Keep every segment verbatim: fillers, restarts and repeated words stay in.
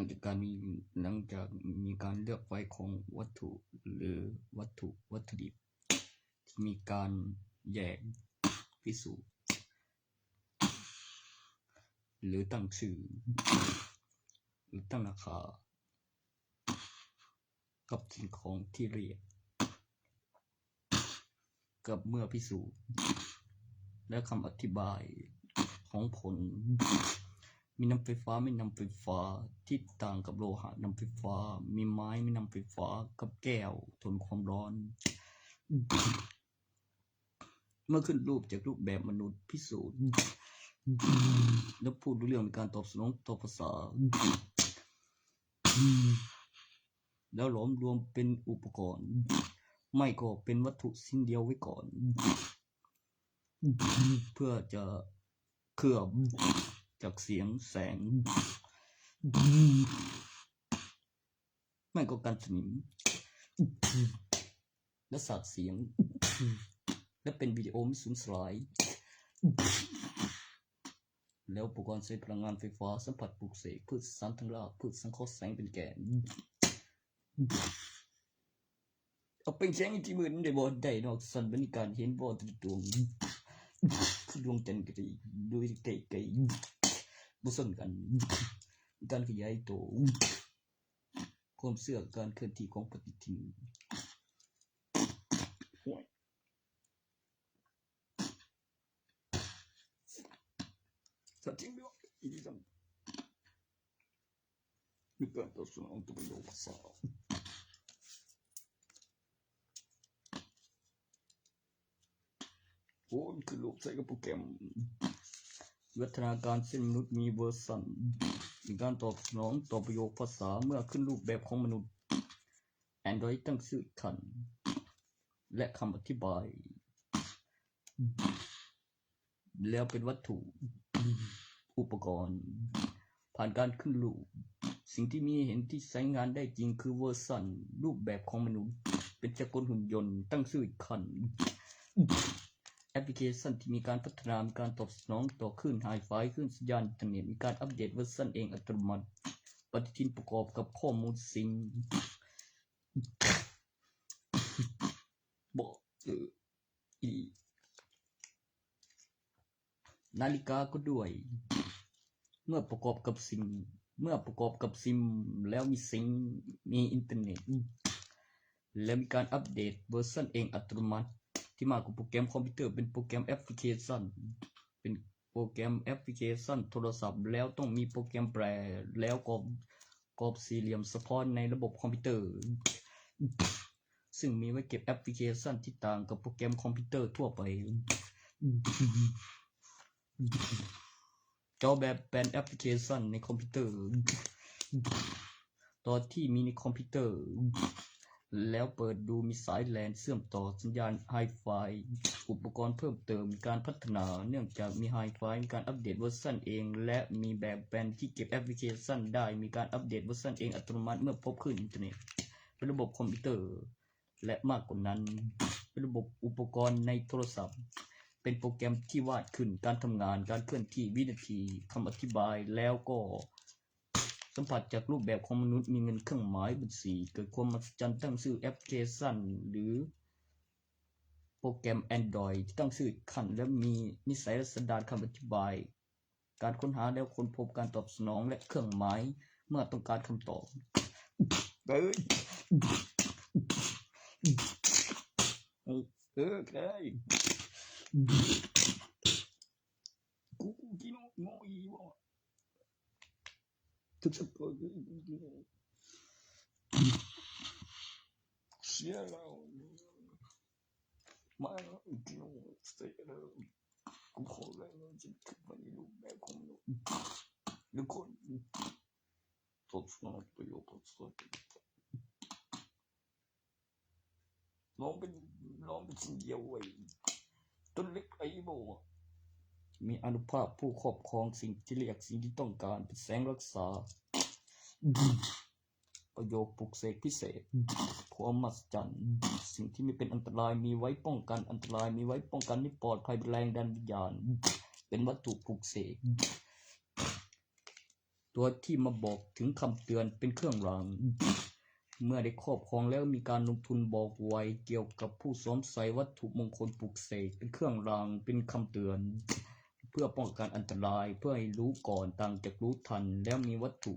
หลังจากการมี หลังจากมีการเลือกไฟของวัตถุ หรือวัตถุ วัตถุดิบ ที่มีการแยกพิสูจน์ หรือตั้งชื่อ หรือตั้งราคา กับสิ่งของที่เรียก กับเมื่อพิสูจน์ และคำอธิบายของผล มีน้ำไฟฟ้า ไม่น้ำไฟฟ้า ที่ต่างกับโลหะน้ำไฟฟ้า มีไม้ ไม่น้ำไฟฟ้า กับแก้วทนความร้อน เมื่อขึ้นรูปจากรูปแบบมนุษย์พิสูจน์ แล้วพูดรู้เรื่องในการตอบสนองต่อภาษา แล้วหลอมรวมเป็นอุปกรณ์ ไม่ก็เป็นวัตถุสิ่งเดียวไว้ก่อน เพื่อจะเคลือบจากเสียงแสง ไม่ก็กันสนิม และสาดเสียง และเป็นวิดีโอไม่สูญสลาย แล้วอุปกรณ์ใช้พลังงานไฟฟ้าสัมผัสปลุกเสกพืชสารทั้งราก พืชสังเคราะห์แสงเป็นแกน เอาเป็นแสงที่มืดได้บ่ได้นอกสันบรรยากาศเห็นบ่ตระตวงดวงจันทร์ก็ได้โดยไกลๆบ่สนกัน การขยายตัว ความเชื่อการเคลื่อนที่ของปฏิทิน โอ้ย สัตว์ทิ้งด้วยอีกทีซ้ำ มีการตอบสนองต่อประโยคภาษา โอ้ยคือโลกใช้กับโปรแกรม วัฒนาการเส้นมนุษย์มีเวอร์ชัน มีการตอบสนองต่อประโยคภาษาเมื่อขึ้นรูปแบบของมนุษย์ Android ตั้งชื่อขัน และคำอธิบาย แล้วเป็นวัตถุ อุปกรณ์ ผ่านการขึ้นรูป สิ่งที่มีให้เห็นที่ใช้งานได้จริงคือเวอร์ชัน รูปแบบของมนุษย์ เป็นจักรกลหุ่นยนต์ ตั้งชื่อขัน แอปพลิเคชันที่มีการพัฒนา มีการตอบสนองต่อคลื่นไฮไฟ คลื่นสัญญาณอินเทอร์เน็ต มีการอัปเดตเวอร์ชันเองอัตโนมัติ ปฏิทินประกอบกับข้อมูลซิงค์ บอกเอออีนาฬิกาก็ด้วย เมื่อประกอบกับซิงค์ เมื่อประกอบกับซิม แล้วมีซิงค์ มีอินเทอร์เน็ต แล้วมีการอัปเดตเวอร์ชันเองอัตโนมัติ ที่มากกว่าโปรแกรมคอมพิวเตอร์ เป็นโปรแกรมแอปพลิเคชัน เป็นโปรแกรมแอปพลิเคชันโทรศัพท์ แล้วต้องมีโปรแกรมแปล แล้วกรอบ กรอบสี่เหลี่ยมสะท้อนในระบบคอมพิวเตอร์ ซึ่งมีไว้เก็บแอปพลิเคชันที่ต่างกับโปรแกรมคอมพิวเตอร์ทั่วไป จอแบบแปลนแอปพลิเคชันในคอมพิวเตอร์ ตอนที่มีในคอมพิวเตอร์ แล้วเปิดดูมีสายแลนเชื่อมต่อสัญญาณไฮไฟ อุปกรณ์เพิ่มเติม มีการพัฒนา เนื่องจากมีไฮไฟ มีการอัปเดตเวอร์ชันเอง และมีแบบแปลนที่เก็บแอปพลิเคชันได้ มีการอัปเดตเวอร์ชันเองอัตโนมัติเมื่อพบคลื่นอินเทอร์เน็ต เป็นระบบคอมพิวเตอร์ และมากกว่านั้น เป็นระบบอุปกรณ์ในโทรศัพท์ เป็นโปรแกรมที่วาดขึ้น การทำงาน การเคลื่อนที่ วินาที คำอธิบาย แล้วก็สัมผัสจากรูปแบบของมนุษย์ มีเงินเครื่องหมายบัญชี เกิดความมหัศจรรย์ตั้งชื่อแอปพลิเคชัน หรือโปรแกรม Android ที่ตั้งชื่อขัน และมีนิสัยลักษณะคำอธิบาย การค้นหาแล้วค้นพบการตอบสนองและเครื่องหมาย เมื่อต้องการคำตอบ เออ เออ ใช่ กู กูกินโง่อีบ่ ทุกสัปดาห์กูกินโง่ เสียแล้ว มาแล้ว กูกินโง่ เสียแล้ว กูขอแรงเงินจะขึ้นมาในรูปแบบของมนุษย์ แล้วคน ตอบสนองประโยคภาษา น้องเป็น น้องเป็นสิ่งเดียวไว้ย ต้นเล็กไอ้บอกว่า มีอานุภาพผู้ครอบครองสิ่งที่เรียกสิ่งที่ต้องการ เป็นแสงรักษา ประโยคปลุกเสกพิเศษ ความมหัศจรรย์ สิ่งที่ไม่เป็นอันตรายมีไว้ป้องกันอันตราย มีไว้ป้องกันให้ปลอดภัย เป็นแรงดันวิญญาณ เป็นวัตถุปลุกเสก ตัวที่มาบอกถึงคำเตือน เป็นเครื่องราง เมื่อได้ครอบครองแล้วมีการลงทุนบอกไวเกี่ยวกับผู้สวมใส่วัตถุมงคลปลุกเสก เป็นเครื่องราง เป็นคำเตือน เพื่อป้องกันอันตราย เพื่อให้รู้ก่อนต่างจากรู้ทัน แล้วมีวัตถุ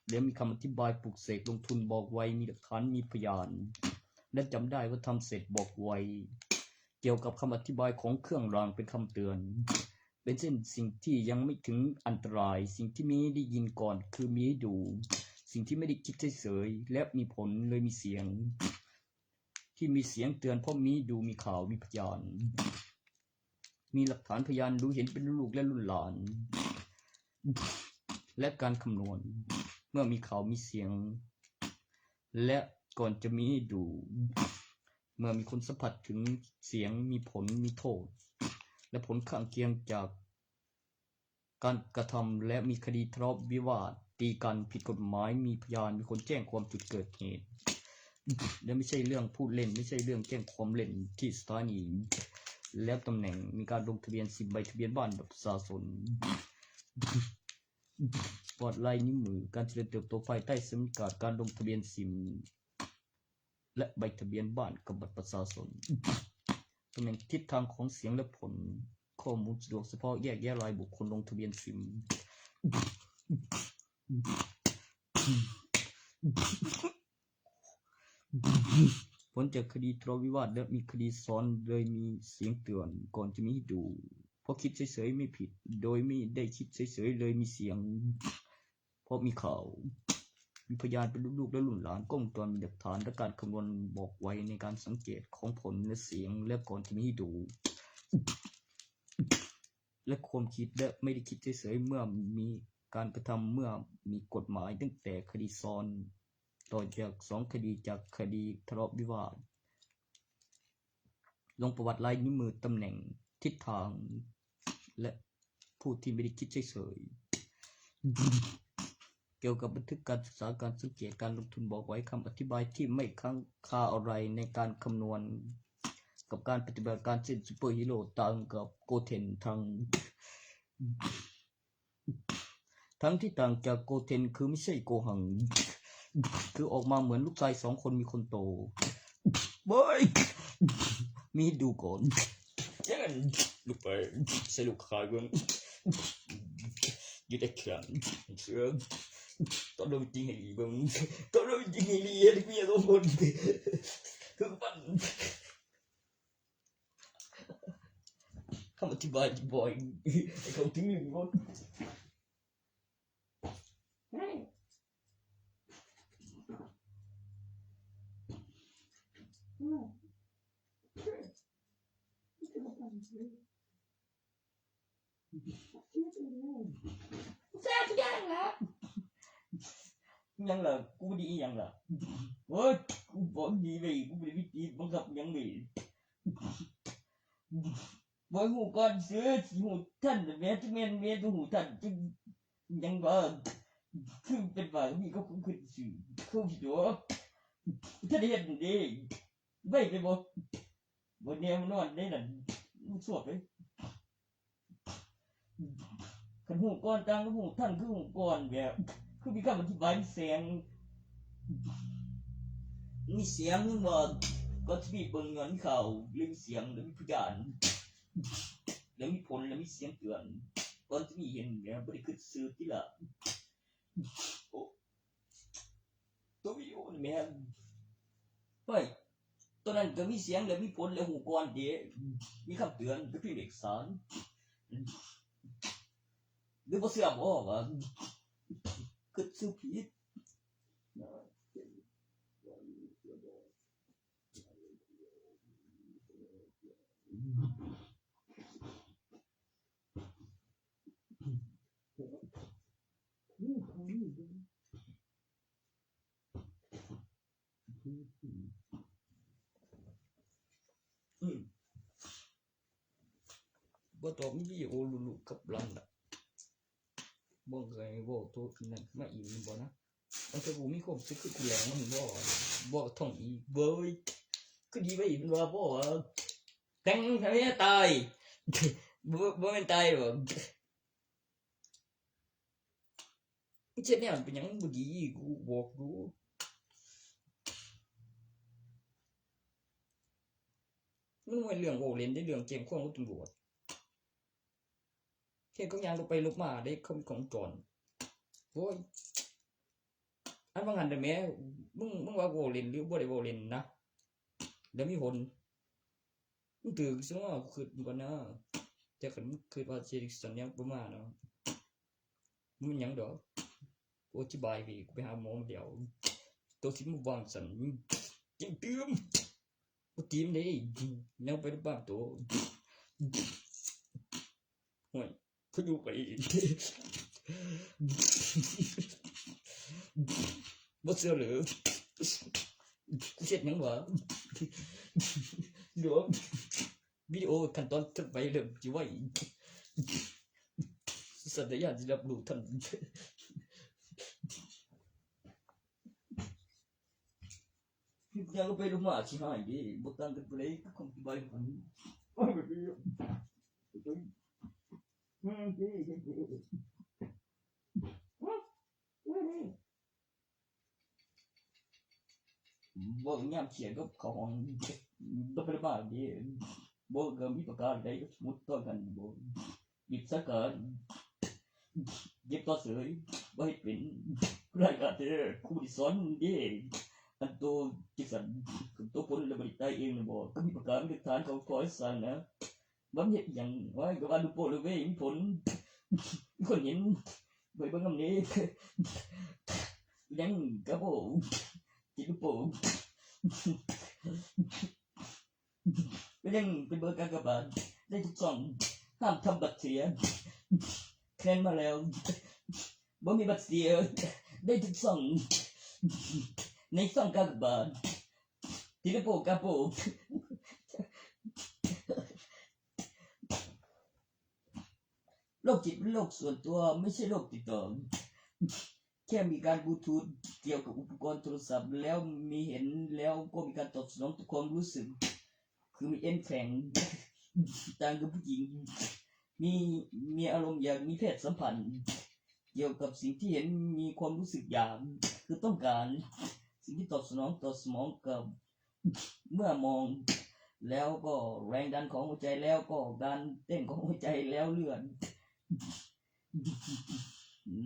แล้วมีคำอธิบายปลุกเสก ลงทุนบอกไว มีหลักฐาน มีพยาน และจำได้ว่าทำเสร็จบอกไว เกี่ยวกับคำอธิบายของเครื่องราง เป็นคำเตือน เป็นเช่นสิ่งที่ยังไม่ถึงอันตราย สิ่งที่มีให้ได้ยินก่อนคือมีให้ดู สิ่งที่ไม่ได้คิดเฉยๆ และมีผลเลยมีเสียง ที่มีเสียงเตือนเพราะมีดู มีข่าว มีพยาน มีหลักฐานพยานรู้เห็นเป็นลูกและรุ่นหลาน และการคำนวณ เมื่อมีข่าว มีเสียง และก่อนจะมีให้ดู เมื่อมีคนสัมผัสถึงเสียง มีผล มีโทษ และผลข้างเคียงจากการกระทำ และมีคดีทะเลาะวิวาท ตีกันผิดกฎหมาย มีพยาน มีคนแจ้งความจุดเกิดเหตุ และไม่ใช่เรื่องพูดเล่น ไม่ใช่เรื่องแจ้งความเล่นที่สถานี แล้วตำแหน่ง มีการลงทะเบียนซิม ใบทะเบียนบ้าน บัตรประชาชน ประวัติลายนิ้วมือ การเจริญเติบโตภายใต้สภาพอากาศ การลงทะเบียนซิม และใบทะเบียนบ้านกับบัตรประชาชน ตำแหน่ง ทิศทางของเสียงและผล ข้อมูลสะดวกเฉพาะ แยกแยะรายบุคคล ลงทะเบียนซิม ผลจากคดีทะเลาะวิวาท และมีคดีซ้อน เลยมีเสียงเตือน ก่อนจะมีให้ดู เพราะคิดเฉยๆไม่ผิด โดยไม่ได้คิดเฉยๆเลยมีเสียง เพราะมีข่าว มีพยานเป็นลูกๆและรุ่นหลาน กล้องวงจรมีหลักฐาน และการคำนวณบอกไว้ในการสังเกตของผลและเสียง และก่อนจะมีให้ดู และความคิด และไม่ได้คิดเฉยๆเมื่อมีการกระทำ เมื่อมีกฎหมาย ตั้งแต่คดีซ้อน ต่อจากสองคดี จากคดีทะเลาะวิวาท ลงประวัติลายนิ้วมือ ตำแหน่ง ทิศทาง และผู้ที่ไม่ได้คิดเฉยๆ เกี่ยวกับบันทึกการศึกษา การสังเกต การลงทุน บอกไว้ คำอธิบายที่ไม่ค้างคาอะไรในการคำนวณ กับการปฏิบัติการเช่นซูเปอร์ฮีโร่ต่างกับโกเทน ทั้ง ทั้งที่ต่างจากโกเทน คือไม่ใช่โกหัง คือออกมาเหมือนลูกชายสองคนมีคนโต เว้ย มีให้ดูก่อน เจ้นลูกไป ใส่ลูกขายเบิ่ง อยู่ได้แขนเสือ ตอนลงจริงให้ดีเบิ่ง ตอนลงจริงให้ดี เฮ็ดให้เมียสองคน คือมัน คำอธิบายบ่อย ให้เขาถึงหนึ่งคน แซ่บยังล่ะ ยังล่ะ กูดียังล่ะ โอ้ย กูบอกดีเลย กูไม่ได้วิธีบังคับยังเลย บ่ฮู้ก่อนซื่อ สิฮู้ทันแม่ จักแม่นแม่บ่ฮู้ทัน จักหยังว่า คือเป็นว่ามีก็คือคือซื่อ คือสิโด ถ้าได้เฮ็ดนั่นเด้ ไว้ไปบ่ บ่แน่นอนเด้นั่น มันสวบเลย คันฮู้ก่อนต่างกับฮู้ทันคือฮู้ก่อนแบบ คือมีคำอธิบายมีแสง มีเสียงนึงว่า ก็สิมีเบิ่งย้อนข่าวเรื่องเสียงแล้วมีพยาน แล้วมีผลแล้วมีเสียงเตือน ก่อนสิมีเห็นแบบบ่ได้คิดซื่อติล่ะ โอ้ ตัววิดีโอนี่แม่น เฮ้ย ตัวนั้นก็มีเสียงแล้วมีผลแล้วฮู้ก่อนเด้ มีคำเตือนก็พิมพ์เอกสาร หรือบ่เชื่อบ่ว่า คิดซื่อผิด อืม บ่ต้องมีวิดีโอลุๆกับหลังละ บ่เคยเว้าโทษนั่นมาอีกบ่นะ มันก็บ่มีความสุขคือกูแล้วมันบ่ บ่ท่องอีกเว้ย คือดีไปอีกมันว่าบ่ว่า แต่งให้ตาย บ่ บ่แม่นตายหรอก เฮ็ดแนวเป็นหยังบ่ดี กูบอกอยู่ มันบ่แม่นเรื่องเว้าเล่นเด้ เรื่องแจ้งความกับตำรวจ เฮ็ดเขาย่างลบไปลบมาได้ เขามีกล้องวงจร โอ้ย อันว่างั้นเด้อแหม มึง มึงว่าเว้าเล่นหรือบ่ได้เว้าเล่นนะ แล้วมีผล มึงถือซะว่ากูคิดก่อนนะ แต่คันมึงคิดว่าสิสัญญาณบ่มาเนาะ มันหยังดอก กูอธิบายไป กูไปหาหมอมาแล้ว ตัวที่มึงวางสัน ยังตื่ม กูตีมเด้ ยังไปบ้านตัว โอ้ย พายุไปอีก บ่เชื่อเลย กูเฮ็ดหยังวะ หลวง วิดีโอขั้นตอนต่อไปเริ่มสิไว้ สัญญาณสิรับรู้ทัน ยังก็ไปลงมาสิหายดิบ่ต่างกันไปเลยก็คงสิบ่ายฝัน บ่ยามเขียนก็เขาห้องบ่ไปบ้าดิบ่ก็มีประการใดก็สมมุติต่อกันบ่ บิดซะก่อน เก็บต่อเสยบ่ให้เป็นรายการเด้อครูสิสอนเด้ อันโตจังซั่น โตผลแล้วบ่ได้ตายเองนะบ่ ก็มีประการมีหลักฐานเขาคอยสั่งนะ บ่มีเฮ็ดหยัง ว่าก็ว่าดูโปะเลยเว้ย มีผล มีคนเห็น ไปเบิ่งนำนี้ ยังกะโปะ จิตดูโปะ ไปยังไปเบิ่งกากบาท ได้ทุกช่อง ห้ามทำบัตรเสีย คะแนนมาแล้ว บ่มีบัตรเสีย ได้ทุกช่อง ในช่องกากบาท จิตดูโปะ กะโปะ โลกจิตเป็นโลกส่วนตัว ไม่ใช่โลกติดต่อ แค่มีการบลูทูธเกี่ยวกับอุปกรณ์โทรศัพท์ แล้วมีเห็น แล้วก็มีการตอบสนองต่อความรู้สึก คือมีเอนแฝง ต่างกับผู้หญิง มี มีอารมณ์อยากมีเพศสัมพันธ์ เกี่ยวกับสิ่งที่เห็น มีความรู้สึกอยาก คือต้องการ สิ่งที่ตอบสนอง ตอบสนองกับ เมื่อมอง แล้วก็แรงดันของหัวใจ แล้วก็การเต้นของหัวใจ แล้วเลือด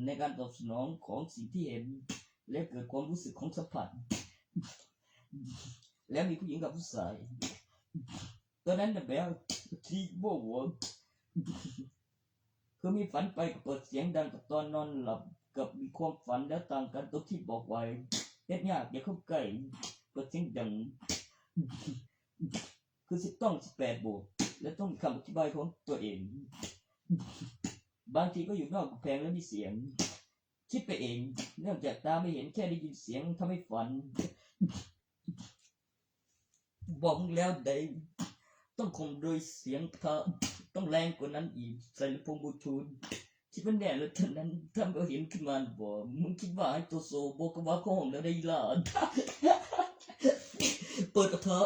ในการตอบสนองของสิ่งที่เห็น และเกิดความรู้สึกของสัมผัส แล้วมีผู้หญิงกับผู้ชาย ตอนนั้นน่ะแบบที่บอกว่า คือมีฝันไปก็เปิดเสียงดังกับตอนนอนหลับ กับมีความฝันแล้วต่างกันตรงที่บอกไว้ เฮ็ดยากอย่าเข้าใกล้ เปิดเสียงดัง คือสิต้องสิบแปดบวก และต้องมีคำอธิบายของตัวเอง บางทีก็อยู่นอกกำแพงแล้วมีเสียง คิดไปเอง เนื่องจากตาไม่เห็น แค่ได้ยินเสียงทำให้ฝัน บอกมึงแล้วได้ ต้องข่มโดยเสียงพระ ต้องแรงกว่านั้นอีก ใส่ลำโพงบลูทูธ คิดว่าแน่แล้วเท่านั้น ถ้าบ่เห็นขึ้นมาบ่ มึงคิดว่าไอ้ตัวโซโบกว่าเข้าห้องแล้วได้ล่ะ เปิดกระทะ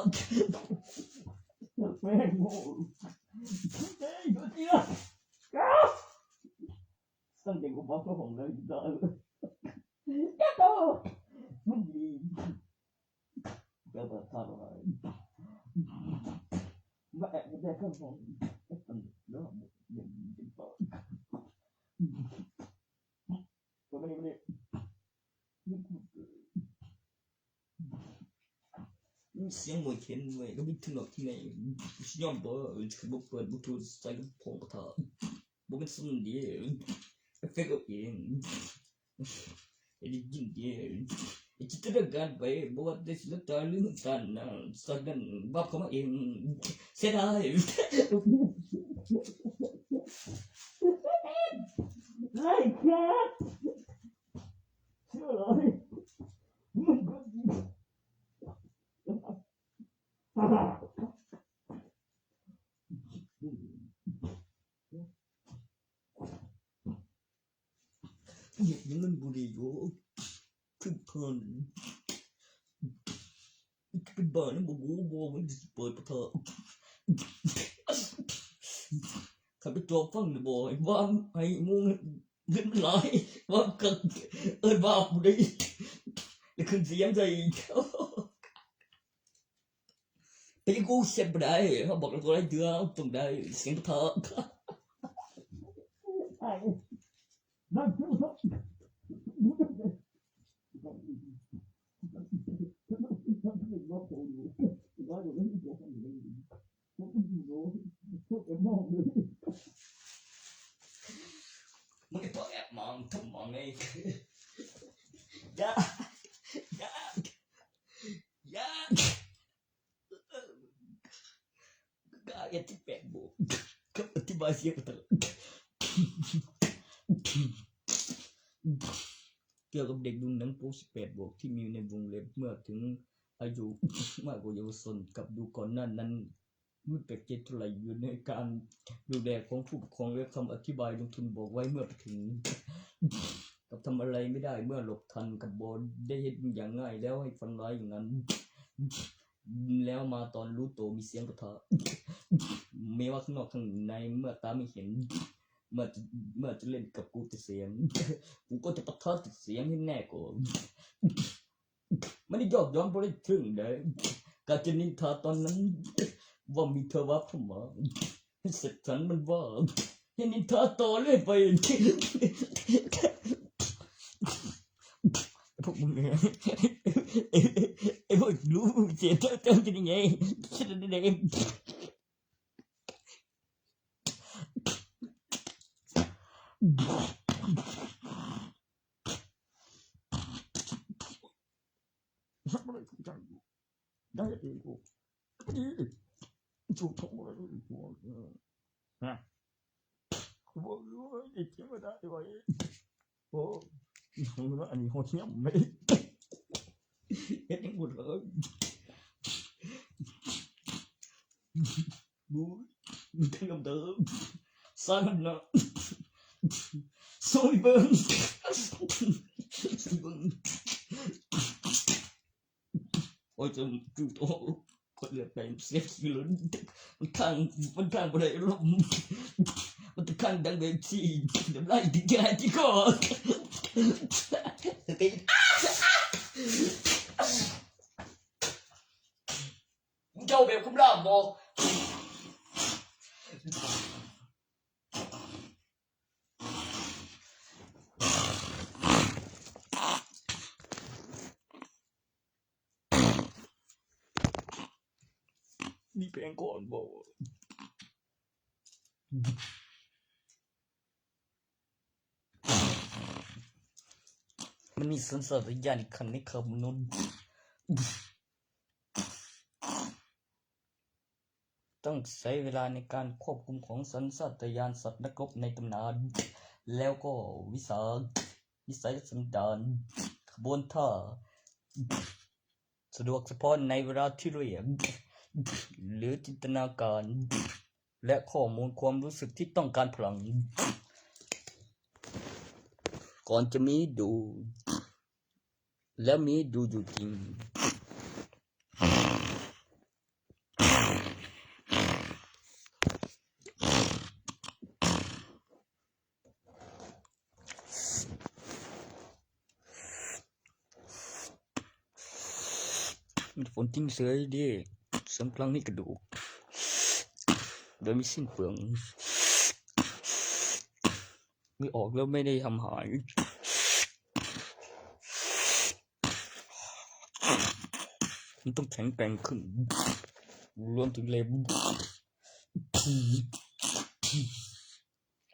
แม่งโง่ เฮ้ย ดูสิล่ะ ตั้งแต่กูบอกเข้าห้องแล้วได้เลย แกโต มันดี ก็เปิดทางอะไร มาแอบได้เครื่องของ เอ๊ะมันเนาะ เดี๋ยวมันจะบอก ก็ไม่ได้ ไม่ได้ มีเสียงมวยเข็นมวยก็มีทุนอกที่ไหน สิยอมบ่ เออ คือบ่เปิดบลูทูธใส่ลำโพงกระทะ บ่เป็นซุ่มเดียว เอฟเฟกต์เอาเอง ไอ้ได้ยินเดียว ไอ้จินตนาการไป บ่ว่าได้ศิลปะหรือต่างๆนะ สักนั้นวับเข้ามาเอง เสียดาย ไอ้แคท เชื่อเลย มึงก็ดี เห็นมันบุหรี่อยู่ คือเพิ่น เป็นบ้านี่บ่ฮู้บ่ มันสิเปิดประทะ คันไปจอบฟังนี่บ่ ให้วางให้หมู่เงินมันหลาย วางกัน เอิ้นว่าผู้ใด แล้วขึ้นเสียงใส่ ไปกูเสียงบ่ได้ เขาบอกแล้วตัวได้เดือต้องได้เสียงประทะ มึงไอ้พวกแอบมองทำมองไง อย่า อย่า อย่า ก็เอ็ดสิบแปดบวก ครับ อธิบายเสียงกันเถอะ เกี่ยวกับเด็กดูหนังโป๊สิบแปดบวก ที่มีในวงเล็บเมื่อถึงอายุมากกว่าเยาวชน กับดูก่อนหน้านั้น มันเป็นเกณฑ์เท่าไหร่อยู่ในการดูแลของผู้ปกครองและคำอธิบายลงทุนบอกไว้เมื่อไปถึง กับทำอะไรไม่ได้เมื่อหลบทันกับบ่ได้เฮ็ดอย่างง่ายแล้วให้ฝันร้ายอย่างนั้น แล้วมาตอนรู้ตัวมีเสียงปะทะ ไม่ว่าข้างนอกข้างในเมื่อตาไม่เห็น เมื่อจะเมื่อจะเล่นกับกูแต่เสียง กูก็จะปะทะแต่เสียงให้แน่ก่อน ไม่ได้ยอกย้อนเพราะได้ถึงเลยการจะนินทาตอนนั้น ว่ามีเทวะเข้ามาให้เสร็จสันมันว่าให้นินทาต่อเรื่อยไป พวกมึงเนี่ยไอ้พวกรู้เสียเจ้าเจ้าจะยังไงฉันได้ไง ได้เองกูดีถูกท้องเลยกูนะกูบอกอยู่ว่าไอ้เจ้าไม่ได้ไว้โอ้อันนี้โหดเยี่ยมเลยเฮ็ดให้หมดเลยบูเตรียมเดิมสร้างมันนะสู้เบิ่งสู้เบิ่ง โอ้ยจนจุดโอ้คนเลือดไปเสียขี้เลยมันข้างมันข้างบ่ได้ลมมันข้างดังแบบที่น้ำลายที่แก่ที่คอสติมึงเจ้าแบบคุ้มล่ามบ่ มีแปลงก่อนบอกมันมีสัญชาตญาณอีกขั้นในคำนนต้องใช้เวลาในการควบคุมของสัญชาตญาณสัตว์นักรบในตำนาน แล้วก็วิสาวิสัยสันดานขบวนท่า สะดวกเฉพาะในเวลาที่เรียกหรือจินตนาการ และข้อมูลความรู้สึกที่ต้องการพลัง ก่อนจะมีดู และมีดูอยู่จริง มันฝนทิ้งเสยดีสำกลางนี่กระดูกโดยไม่สิ้นเปลืองไม่ออกแล้วไม่ได้ทำหายมันต้องแข็งแกร่งขึ้นรวมถึงเล็บ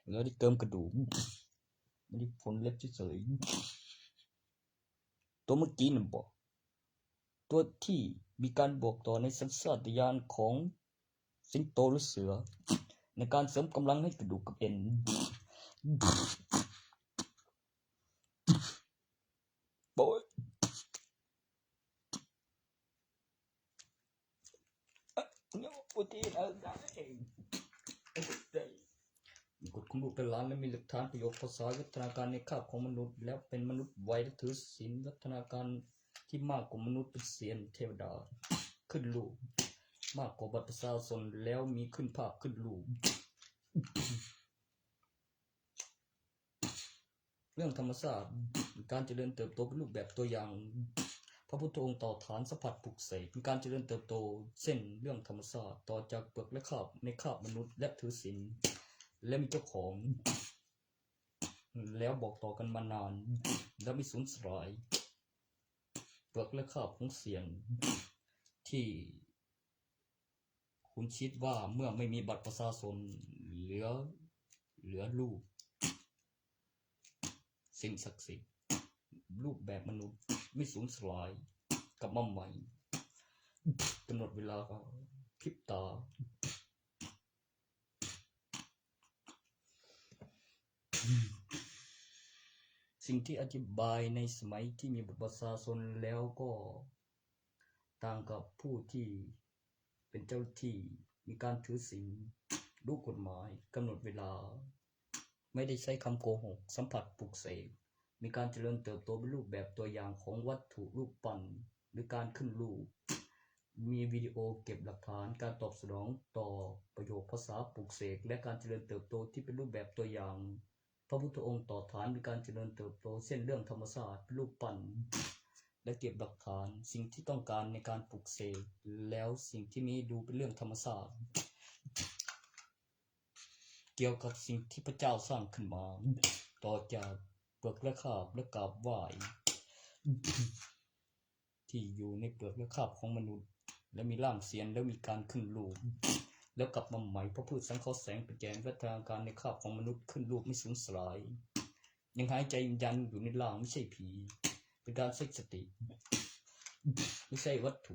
แล้วได้เติมกระดูกไม่ได้ผลเล็บเฉยๆ ตัวเมื่อกี้นั่นบอกตัวที่มีการบอกต่อในสัญชาตญาณของสิงโตหรือเสือ ในการเสริมกำลังให้กระดูกกับเอ็นโอ้ยเนี่ยโปรตีนอะไรได้ กดคุมลูกเป็นล้านและมีหลักฐานประโยคภาษาวัฒนาการในคาบของมนุษย์ แล้วเป็นมนุษย์ไวและถือศีลวัฒนาการที่มากกว่ามนุษย์เป็นเซียนเทวดา ขึ้นลูกมากกว่าบัตรประชาชนแล้วมีขึ้นภาพขึ้นลูกเรื่องธรรมชาติการเจริญเติบโตเป็นรูปแบบตัวอย่างพระพุทธองค์ต่อฐานสัมผัสปลุกเสกเป็นการเจริญเติบโตเช่นเรื่องธรรมชาติต่อจากเปลือกและคาบในคาบมนุษย์และถือศีลและมีเจ้าของ แล้วบอกต่อกันมานาน แล้วไม่สูญสลายเปลือกและคาบของเสียงที่คุณคิดว่าเมื่อไม่มีบัตรประชาชนเหลือเหลือรูปสิ่งศักดิ์สิทธิ์รูปแบบมนุษย์ไม่สูญสลายกลับมาใหม่กำหนดเวลาพริบตา สิ่งที่อธิบายในสมัยที่มีบัตรประชาชนแล้วก็ต่างกับผู้ที่เป็นเจ้าที่ มีการถือศีล รู้กฎหมาย กำหนดเวลา ไม่ได้ใช้คำโกหก สัมผัสปลุกเสก มีการเจริญเติบโตเป็นรูปแบบตัวอย่างของวัตถุรูปปั้น หรือการขึ้นรูป มีวิดีโอเก็บหลักฐานการตอบสนองต่อประโยคภาษาปลุกเสก และการเจริญเติบโตที่เป็นรูปแบบตัวอย่าง พระพุทธองค์ต่อฐานมีการเจริญเติบโต เช่นเรื่องธรรมชาติเป็นรูปปั้น และเก็บหลักฐานสิ่งที่ต้องการในการปลุกเสก แล้วสิ่งที่มีดูเป็นเรื่องธรรมชาติ เกี่ยวกับสิ่งที่พระเจ้าสร้างขึ้นมา ต่อจากเปลือกและคาบและกราบไหว้ ที่อยู่ในเปลือกและคาบของมนุษย์ และมีร่างเสียนแล้วมีการขึ้นรูป แล้วกลับมาใหม่ พระพืชสังเคราะห์แสงเป็นแกนวัฒนาการในคาบของมนุษย์ขึ้นรูปไม่สูญสลาย ยังหายใจยืนยันอยู่ในร่างไม่ใช่ผี เป็นการใช้สติ ไม่ใช่วัตถุ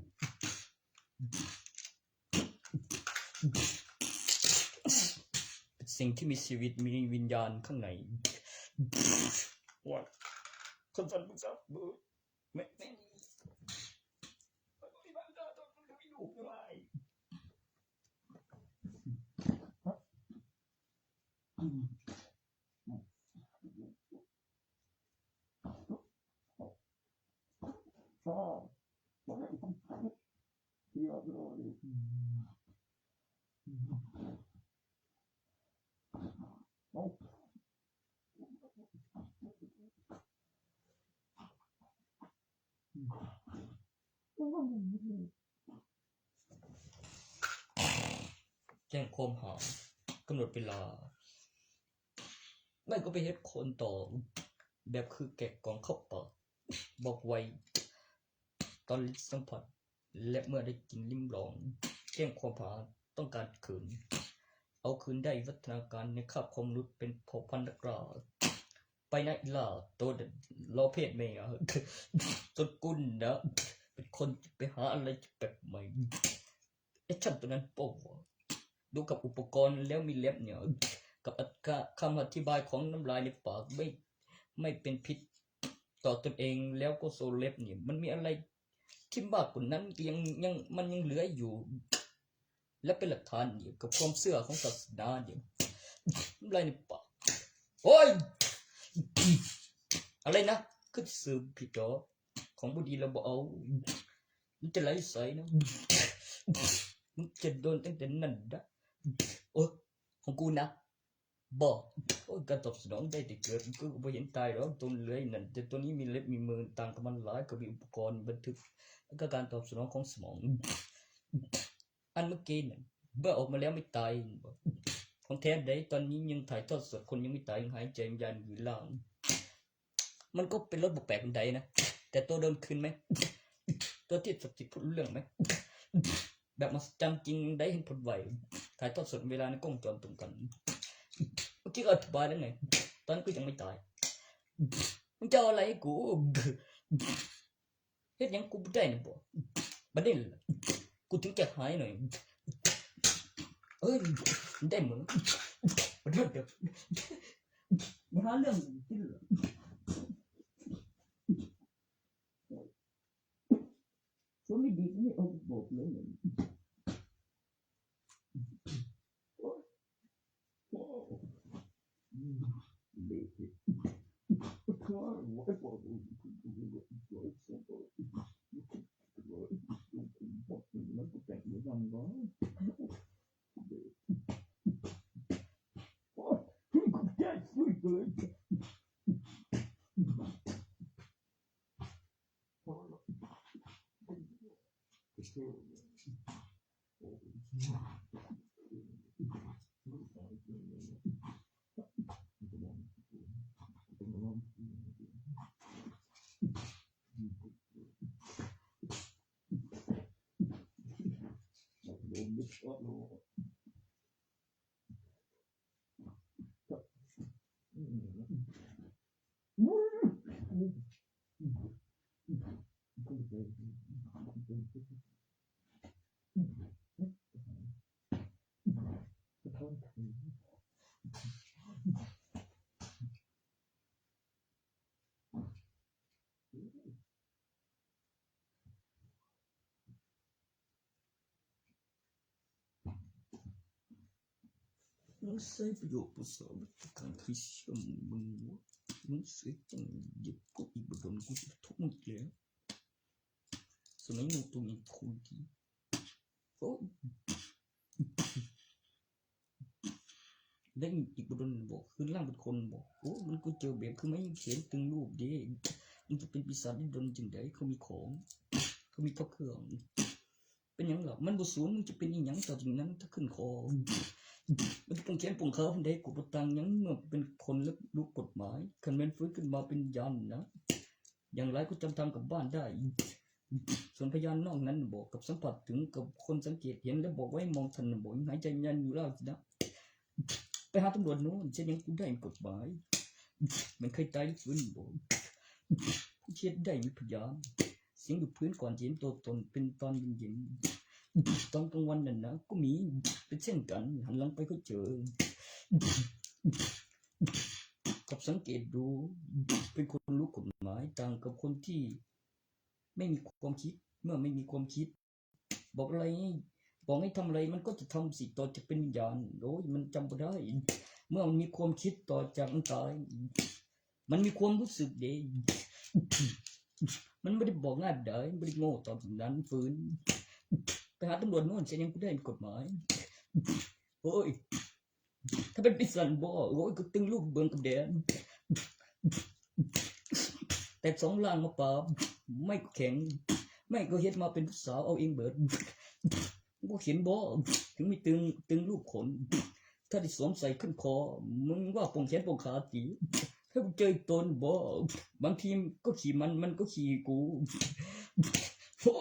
เป็นสิ่งที่มีชีวิตมีวิญญาณข้างใน ว่าคนสันมึงสับมือแม่แม่ไม่บ้าตาตอนมันไม่ดูไม่ไหว แจ้งความหากำหนดเวลา ไม่ก็ไปเฮ็ดคนต่อ แบบคือแกะกล่องเข้าปาก บอกไว ตอนลิ้นสัมผัส และเมื่อได้กินลิ้มลอง แจ้งความหาต้องการคืน เอาคืนได้วัฒนาการในคาบของมนุษย์เป็นเผ่าพันธุ์นักล่า ไปนะอีหล่า ตัวเด็ดล้อเพศแม่อะ จนกุนนะ เป็นคนไปหาอะไรที่แปลกใหม่ ไอ้ช่างตัวนั้นโป้วะ ดูกับอุปกรณ์แล้วมีเล็บเนี่ย กับอัตราคำอธิบายของน้ำลายในปากไม่ ไม่เป็นพิษต่อตนเอง แล้วก็โซเล็บเนี่ย มันมีอะไรที่มากกว่านั้นยังยังมันยังเหลืออยู่ และเป็นหลักฐานเดียวกับความเชื่อของศาสนาเดียว น้ำลายในปาก โอ้ย อะไรนะ คือสืบผิดเหรอ ของบ่ดีเราบ่เอา มันจะไหลใสนะ มึงจะโดนตั้งแต่นั้นนะ โอ้ ของกูนะ บ่ โอ้ย การตอบสนองได้แต่เกิด กูก็บ่เห็นตายหรอก ตัวเหลือนั่น แต่ตัวนี้มีเล็บมีมือ ต่างกับมันหลาย ก็มีอุปกรณ์บันทึก แล้วก็การตอบสนองของสมอง อันเมื่อกี้เนี่ย เมื่อออกมาแล้วไม่ตาย ของแท้ใด ตอนนี้ยังถ่ายทอดสด คนยังไม่ตาย ยังหายใจวิญญาณอยู่ล่าง มันก็เป็นรถแปลกๆ บันไดนะ แต่ตัวเดิมคืนไหม ตัวที่ศักดิ์สิทธิ์พูดรู้เรื่องไหม แบบมหัศจรรย์จริงได้เห็นผลไว ถ่ายทอดสดเวลาในกล้องจอมตรงกัน เมื่อกี้ก็อธิบายแล้วไง ตอนนั้นกูยังไม่ตาย มึงจะเอาอะไรให้กู เฮ็ดหยังกูบ่ได้นะบ่ บัดนี้ล่ะ กูถึงจะหายหน่อย เอ้ย ได้หมด เดี๋ยว มาหาเรื่องกินเหรอ คนไม่ดีก็ไม่เอาบอกเลย มึงใช้ประโยชน์ภาษาวิชาการคริสเตียนมึงวะ มึงเสียจังเดี๋ยวกูอีกบ่โดนกูจะทุบมึงอีกแล้ว สมัยมึงตัวมีทุนดี โอ้ย ได้อีกบ่โดนบอก คืนร่างเป็นคนบอก โอ้ มันกูเจอแบบคือไม่เขียนตึงรูปเด้ มันจะเป็นปีศาจได้โดนจังใด เขามีของ เขามีพระเครื่อง เป็นหยังล่ะ มันบ่สูน มันจะเป็นอีหยังต่อจากนั้น ถ้าขึ้นคอ มันจะปงแขนปงขาเพิ่นได้ กูบ่ต่างหยัง เมื่อเป็นคนและรู้กฎหมาย คันแม่นฟื้นขึ้นมาเป็นยานนะ อย่างไรก็จำทางกลับบ้านได้ ส่วนพยานนอกนั้นบอกกับสัมผัสถึงกับคนสังเกตเห็นและบอกไว้มองทันบอกหายใจยันอยู่แล้วสินะ ไปหาตำรวจโน่น เช่นยังกูได้กฎหมาย มันเคยตายหรือฟื้นบอก ผู้เช็ดได้มีพยาน เสียงอยู่พื้นก่อนจะเห็นตัวตนเป็นตอนเย็นๆ ตอนกลางวันนั่นนะ ก็มีเป็นเช่นกัน หันหลังไปก็เจอ กับสังเกตดู เป็นคนรู้กฎหมายต่างกับคนที่ ไม่มีความคิด เมื่อไม่มีความคิด บอกอะไร บอกให้ทำอะไรมันก็จะทำสิ ต่อจากเป็นวิญญาณ โอ้ยมันจำบ่ได้ เมื่อมันมีความคิดต่อจากมันตาย มันมีความรู้สึกเด้ มันไม่ได้บอกง่ายได้ ไม่ได้โง่ต่อจากนั้นฟื้น ไปหาตำรวจโน่น เช่นยังกูได้กฎหมาย โอ้ย ถ้าเป็นปีศาจบ่ โอ้ย ก็ตึงรูปเบิ่งกับแดน แต่สองล่างมาปราบ ไม่ก็แข็ง ไม่ก็เฮ็ดมาเป็นผู้สาวเอาเองเบิด บ่เห็นบ่ ถึงมีตึง ตึงรูปขน ถ้าได้สวมใส่ขึ้นคอ มึงว่าปงแขนปงขาติ ถ้ากูเจออีกตนบ่ บางทีก็ขี่มัน มันก็ขี่กู โอ้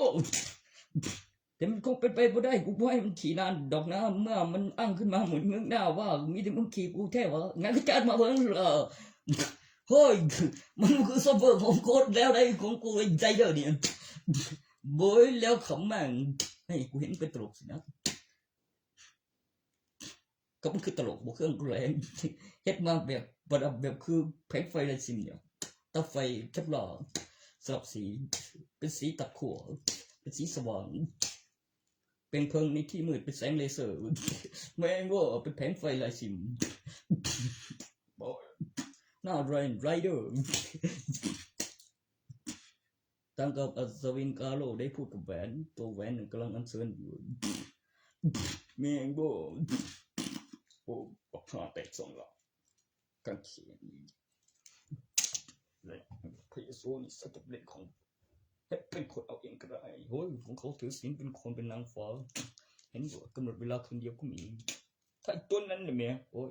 แต่มันคงเป็นไปบ่ได้ กูบ่ให้มันขี่นานดอกนะ เมื่อมันอั้งขึ้นมาเหมือนเงือกหน้าว่า มีแต่มึงขี่กูแท้วะ งั้นก็จัดมาเบิ่งเด้อ เฮ้ย มันคือซอฟต์แวร์ของโคตรแล้วได้ของกูไอ้ใจเด้อเนี่ย โบยแล้วขำแม่ง ให้กูเห็นเป็นตลกสินะ ก็มันคือตลกบ่เครื่องแรง เฮ็ดมาแบบประดับแบบคือแผงไฟลายซิมเนี่ย เตาไฟเคปลาร์ สลับสี เป็นสีตัดขั้ว เป็นสีสว่าง เป็นเพลิงในที่มืด เป็นแสงเลเซอร์ แม่งว่าเป็นแผงไฟลายซิม โอ้ย หน้าแรนไรเดอร์ ตั้งกับอัศวินกาโลได้พูดกับแหวน ตัวแหวนกำลังอัญเชิญอยู่ แม่งบ่ โอ้ บักห่าแตกสองหลัก กางเขน และพระเยซูนี่สักจะเป็นของ ให้เป็นคนเอาเองก็ได้ โอ้ย ของเขาถือศีลเป็นคนเป็นนางฟ้า เห็นอยู่ กำหนดเวลาคืนเดียวก็มี ถ้าไอ้ต้นนั้นเนี่ยแม่ โอ้ย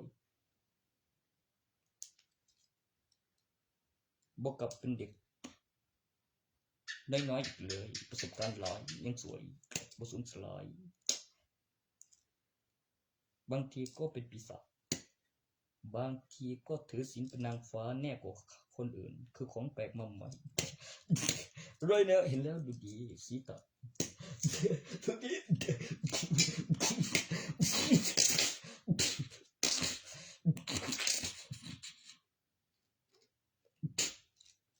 บ่กลับเป็นเด็กน้อยๆอีกเลย ประสบการณ์หลาย ยังสวย บ่สูญสลาย บางทีก็เป็นปีศาจ บางทีก็ถือศีลเป็นนางฟ้าแน่กว่าคนอื่น คือของแปลกมาใหม่ ด้วยเนอะ เห็นแล้วดูดี สีตา ดูดี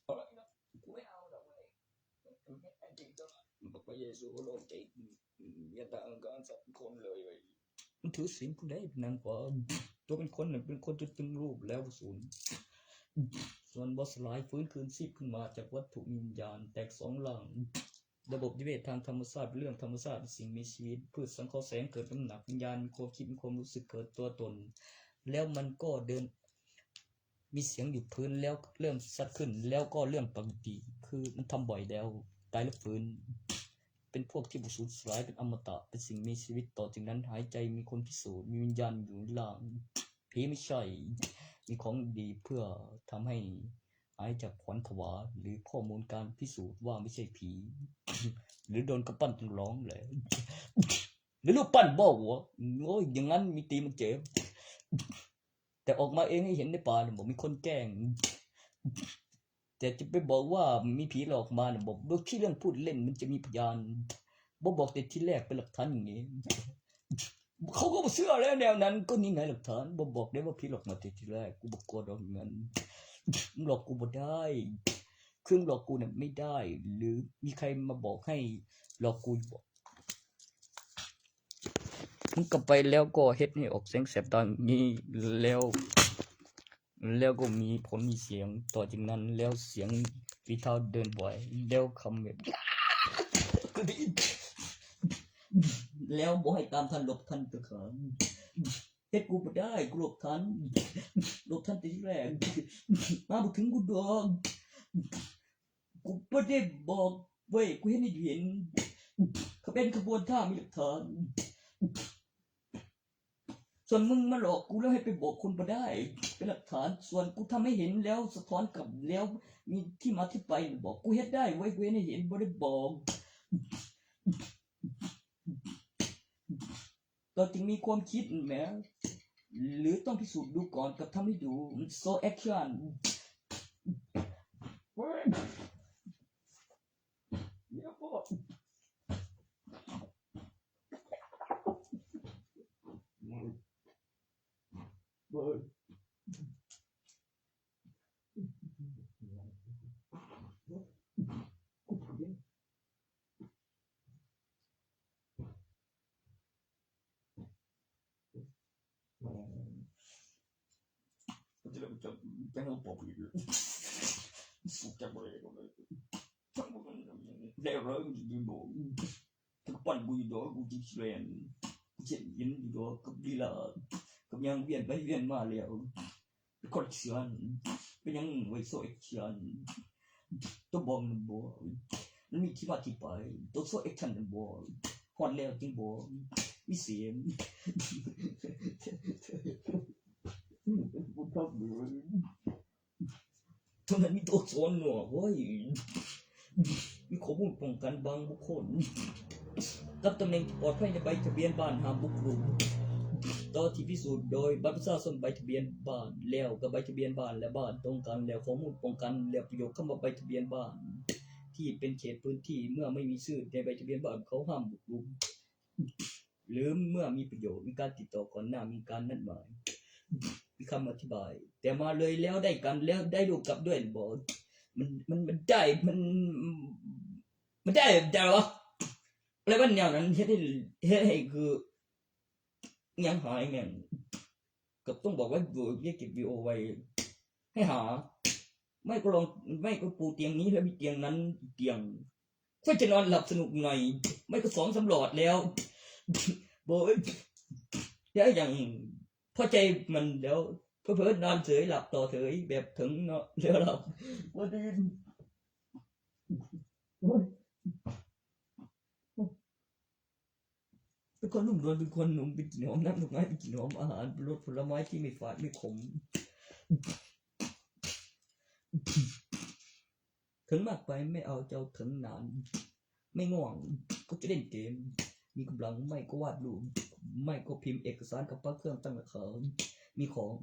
เอาละนะ กูไม่เอาหรอกเว้ย มันไม่ได้จริงจังอะ บอกพระเยซูโลกใจ อย่าต่างกันสักคนเลยเว้ย มันถือศีลผู้ใดเป็นนางฟ้า ตัวเป็นคนน่ะเป็นคนจนตึงรูปแล้วสูญ ส่วนบ่สลายฟื้นคืนชีพขึ้นมาจากวัตถุวิญญาณแตกสองล่าง ระบบนิเวศทางธรรมชาติเป็นเรื่องธรรมชาติ สิ่งมีชีวิต พืชสังเคราะห์แสงเกิดน้ำหนัก วิญญาณมีความคิด มีความรู้สึก เกิดตัวตน แล้วมันก็เดิน มีเสียงอยู่พื้น แล้วเริ่มชัดขึ้น แล้วก็เริ่มปกติ คือมันทำบ่อยแล้ว ตายแล้วฟื้น เป็นพวกที่บ่สูญสลาย เป็นอมตะ เป็นสิ่งมีชีวิต ต่อจากนั้นหายใจ มีคนพิสูจน์ มีวิญญาณอยู่ล่าง ผีไม่ใช่ มีของดีเพื่อทำให้หายจากขวัญผวา หรือข้อมูลการพิสูจน์ว่าไม่ใช่ผี หรือโดนกำปั้นจนร้องเลย หรือลูกปั้นบ่หัว โอ้ย อย่างนั้นมีตีมันเจ็บ แต่ออกมาเองให้เห็นในป่าเนี่ย บอกมีคนแกล้ง แต่จะไปบอกว่ามีผีหลอกมาเนี่ย บอก บ่ขี้เรื่องพูดเล่น มันจะมีพยาน บ่บอกแต่ทีแรกเป็นหลักฐานอย่างนี้ เขาก็บ่เชื่อแล้วแนวนั้น ก็นี่ไงหลักฐาน บ่บอกได้ว่าผีหลอกมาแต่ทีแรก กูบ่กลัวดอกเงิน มึงหลอกกูบ่ได้ เครื่องหลอกกูเนี่ยไม่ได้ หรือมีใครมาบอกให้หลอกกูอยู่บ่ มึงกลับไปแล้วก็เฮ็ดให้ออกเสียงแสบตางี้ แล้ว แล้วก็มีผลมีเสียงต่อจากนั้น แล้วเสียงฝีเท้าเดินบ่อย แล้วคำแบบ แล้วบ่ให้ตามทัน หลบทันตัวเขา เฮ็ดกูบ่ได้ กูหลบทัน หลบทันแต่ทีแรก มาบ่ถึงกูดอก กูบ่ได้บอกเว้ย กูเห็นให้เห็น เขาเป็นขบวนท่ามีหลักฐาน ส่วนมึงมาหลอกกูแล้วให้ไปบอกคนบ่ได้ เป็นหลักฐาน ส่วนกูทำให้เห็นแล้วสะท้อนกลับแล้ว มีที่มาที่ไป บอกกูเฮ็ดได้เว้ย กูเห็นให้เห็น บ่ได้บอก เราจึงมีความคิดแหม หรือต้องพิสูจน์ดูก่อนกับทำให้ดู มัน slow action เดี๋ยวก่อน แล้วเราอยู่บ่ ถึงปั่นกูอยู่ดอก กูจิแลน กูเจ็บยินอยู่ดอก กับลีลา กับยังเวียนไปเวียนมาแล้ว เป็นคนเชื่อน เป็นยังไว้โซ่เอ็กเชื่อน ตัวบองมันบ่ มันมีที่มาที่ไป ตัวโซ่เอ็กชันมันบ่ ฮอดแล้วจึงบ่ มีเสียง กูชอบเลย เท่านั้นมีตัวสอนหนวกเว้ย มีข้อมูลป้องกันบางบุคคล กับตำแหน่งที่ปลอดภัยในใบทะเบียนบ้านห้ามบุกรุก ต่อที่พิสูจน์โดยบัตรประชาชนใบทะเบียนบ้าน แล้วกับใบทะเบียนบ้านและบ้านตรงกัน แล้วข้อมูลป้องกัน แล้วประโยคคำว่าใบทะเบียนบ้าน ที่เป็นเขตพื้นที่เมื่อไม่มีชื่อในใบทะเบียนบ้านเขาห้ามบุกรุก หรือเมื่อมีประโยชน์ มีการติดต่อก่อนหน้า มีการนัดหมาย มีคำอธิบาย แต่มาเลยแล้วได้กัน แล้วได้ลูกกลับด้วยบ่ มัน มัน มันได้ มัน มันได้แบบใดวะ อะไรวะแนวนั้น เฮ็ดให้ เฮ็ดให้คือ ยังหายแม่ง กับต้องบอกว่า โดยเรียกเก็บวีโอไว้ ให้หา ไม่ก็ลอง ไม่ก็ปูเตียงนี้แล้วมีเตียงนั้นอีกเตียง ค่อยจะนอนหลับสนุกหน่อย ไม่ก็สองสามหลอดแล้ว โบยแล้วอย่างพอใจมันแล้ว เผลอๆนอนเฉยหลับต่อเฉยแบบถึงเนาะ แล้วหลับ วันนี้ โอ้ย เป็นคนหนุ่มนวล เป็นคนหนุ่ม เป็นกลิ่นหอมน้ำดอกไม้ เป็นกลิ่นหอมอาหาร เป็นรสผลไม้ที่ไม่ฝาดไม่ขม ถึงมากไปไม่เอา จะเอาถึงนาน ไม่ง่วงก็จะเล่นเกม มีกำลังไม่ก็วาดรูป ไม่ก็พิมพ์เอกสารกับพระเครื่องตั้งราคา มีของ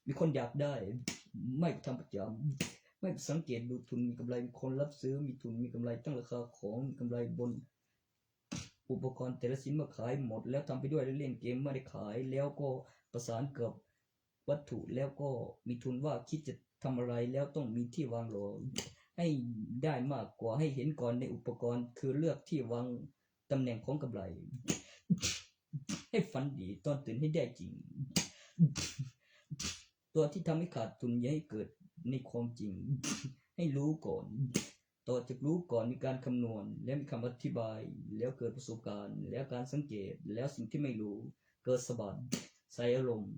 มีคนอยากได้ ไม่ก็ทำประจำ ไม่ก็สังเกตดูทุนมีกำไร มีคนรับซื้อ มีทุนมีกำไรตั้งราคาของ มีกำไรบน อุปกรณ์แต่ละชิ้นเมื่อขายหมดแล้วทำไปด้วยเล่นเกม เมื่อได้ขายแล้วก็ประสานกับวัตถุ แล้วก็มีทุนว่าคิดจะทำอะไรแล้วต้องมีที่วางรอ ให้ได้มากกว่า ให้เห็นก่อนในอุปกรณ์ คือเลือกที่วางตำแหน่งของกำไร ให้ฝันดีตอนตื่นให้ได้จริง ตัวที่ทำให้ขาดทุนอย่าให้เกิดในความจริง ให้รู้ก่อน ต่อจากรู้ก่อนมีการคำนวณ และมีคำอธิบาย แล้วเกิดประสบการณ์ แล้วการสังเกต แล้วสิ่งที่ไม่รู้ เกิดสะบัด ใส่อารมณ์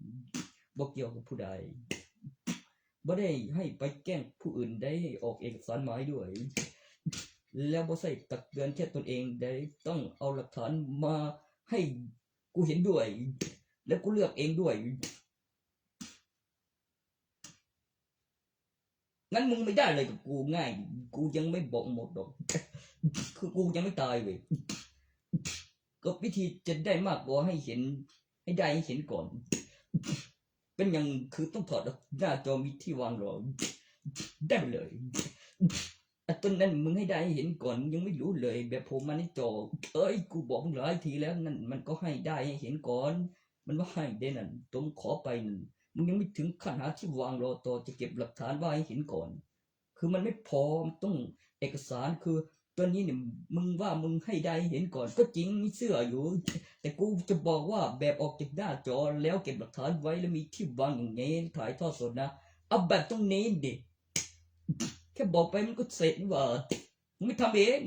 บ่เกี่ยวกับผู้ใด บ่ได้ให้ไปแกล้งผู้อื่น ได้ให้ออกเอกสารหมายด้วย แล้วบ่ใช่ตักเตือนแค่ตนเอง ได้ต้องเอาหลักฐานมาให้กูเห็นด้วย แล้วกูเลือกเองด้วย งั้นมึงไม่ได้อะไรกับกูง่าย กูยังไม่บอกหมดหรอก คือกูยังไม่ตายเว้ย ก็วิธีจะได้มากกว่าให้เห็น ให้ได้ให้เห็นก่อน เป็นอย่างคือต้องถอดหน้าจอมีที่วางรอ ได้ไปเลย อ่ะ ต้นนั้นมึงให้ได้ให้เห็นก่อน มึงยังไม่รู้เลย แบบโผล่มาในจอ เอ้ย กูบอกมึงหลายทีแล้ว นั่นมันก็ให้ได้ให้เห็นก่อน มันว่าให้ได้นั่น ตรงขอไปนั่น มึงยังไม่ถึงขั้นหาที่วางรอต่อ จะเก็บหลักฐานว่าให้เห็นก่อน คือมันไม่พอ มันต้องเอกสาร คือ ตัวนี้เนี่ย มึงว่ามึงให้ได้เห็นก่อนก็จริง มีเสื้ออยู่ แต่กูจะบอกว่าแบบออกจากหน้าจอแล้วเก็บหลักฐานไว้แล้วมีที่วางอย่างเงี้ยถ่ายทอดสดนะ เอาแบบตรงนี้ดิ แค่บอกไปมันก็เสร็จว่า มึงไม่ทำเอง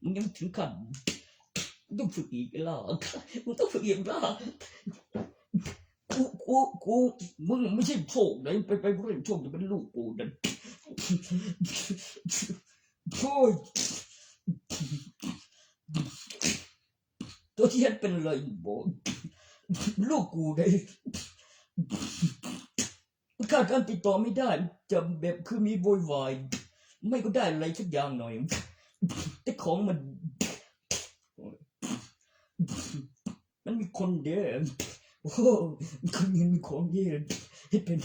มึงยังถึงขั้น มึงต้องฝึกอีกล่ะ มึงต้องฝึกอีกล่ะ กูกูกูมึงไม่ใช่โชคนะ ไปไปเรื่องโชคจะเป็นลูกกูนะ โอ้ย ตัวที่ฉันเป็นอะไรบอก ลูกกูได้ ขาดการติดต่อไม่ได้ จะแบบคือมีโวยวาย ไม่ก็ได้อะไรสักอย่างหน่อย แต่ของมัน มันมีคนเดียว โอ้โห มันมีของเดียว ให้เป็น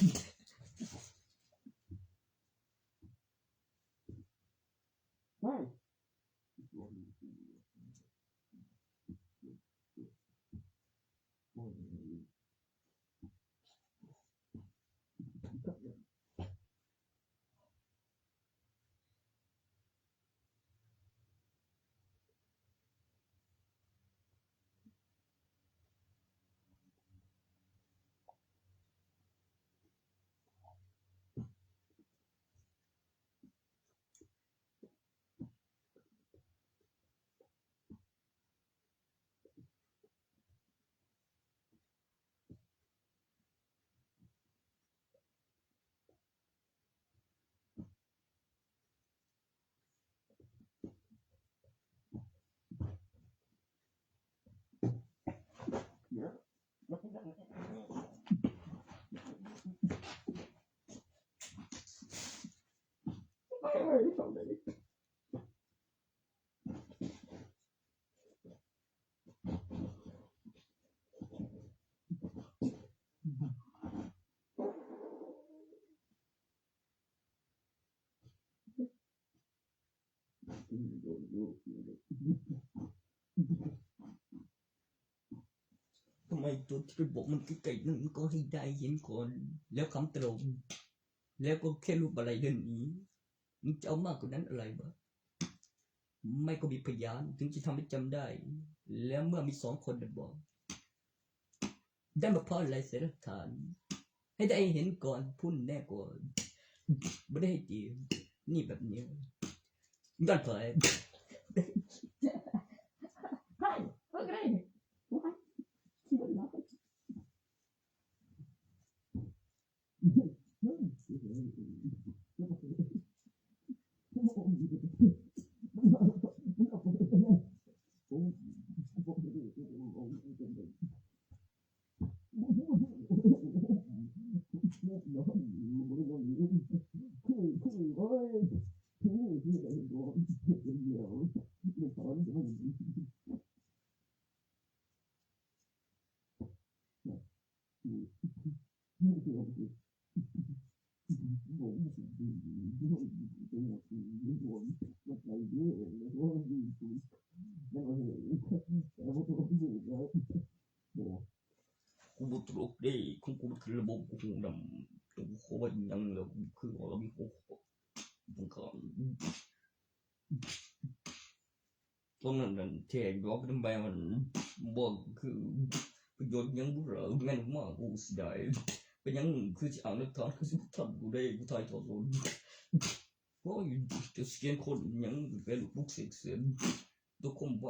ทำไมตัวที่ไปบอกมันใกล้ๆนั่นมันก็ให้ได้เห็นก่อน แล้วคำตลก แล้วก็แค่รูปอะไรเรื่องนี้ มึงจะเอามากกว่านั้นอะไรวะ ไม่ก็มีพยานถึงจะทำให้จำได้ แล้วเมื่อมีสองคนนะบอก ได้มาเพราะอะไรเสียหลักฐาน ให้ได้เห็นก่อนพุ่นแน่กว่า ไม่ได้ให้จีบนี่แบบนี้ ย้อนถอย Hi, look at me. What? She doesn't know. กูบ่ตลกเด้ ของกูมันคือระบบ กูหูดำ ตัวกูขอว่ายังแล้ว คือว่ามีของ ของเขา ตรงนั้นนั่น แท้ บอกนำไป มัน บอก คือ ประโยชน์หยังบ่ล่ะ แม่นมา กูเสียดาย เป็นหยัง คือสิเอาหลักฐาน คือสิบ่ทันกูได้ กูถ่ายทอดสด โอ้ย จะสแกนโค้ดหยัง ไปลูกปุ๊กเสกเสร็จ ตัวคมไว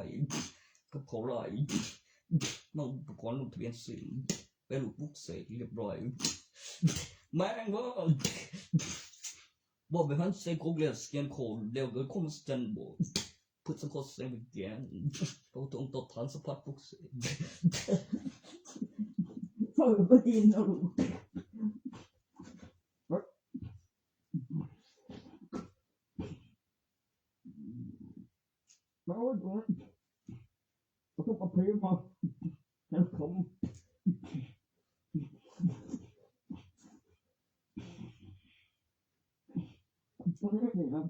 กับเขาหลาย มาอุปกรณ์ลงทะเบียนเสร็จ ไปลูกปุ๊กเสกเรียบร้อย แม่งเว้ย บอกไปหันใส่โคกแล้วสแกนโค้ดแล้วเกิดความมหัศจรรย์บ่ เพื่อสังเคราะห์แสงวิญญาณ เขาต้องตอบฐานสัมผัสปุ๊กเสก เปิดประเด็นเอาลูก แล้วก็ต้องเอาเพลงมาให้ผม ตัวนี้เลยครับ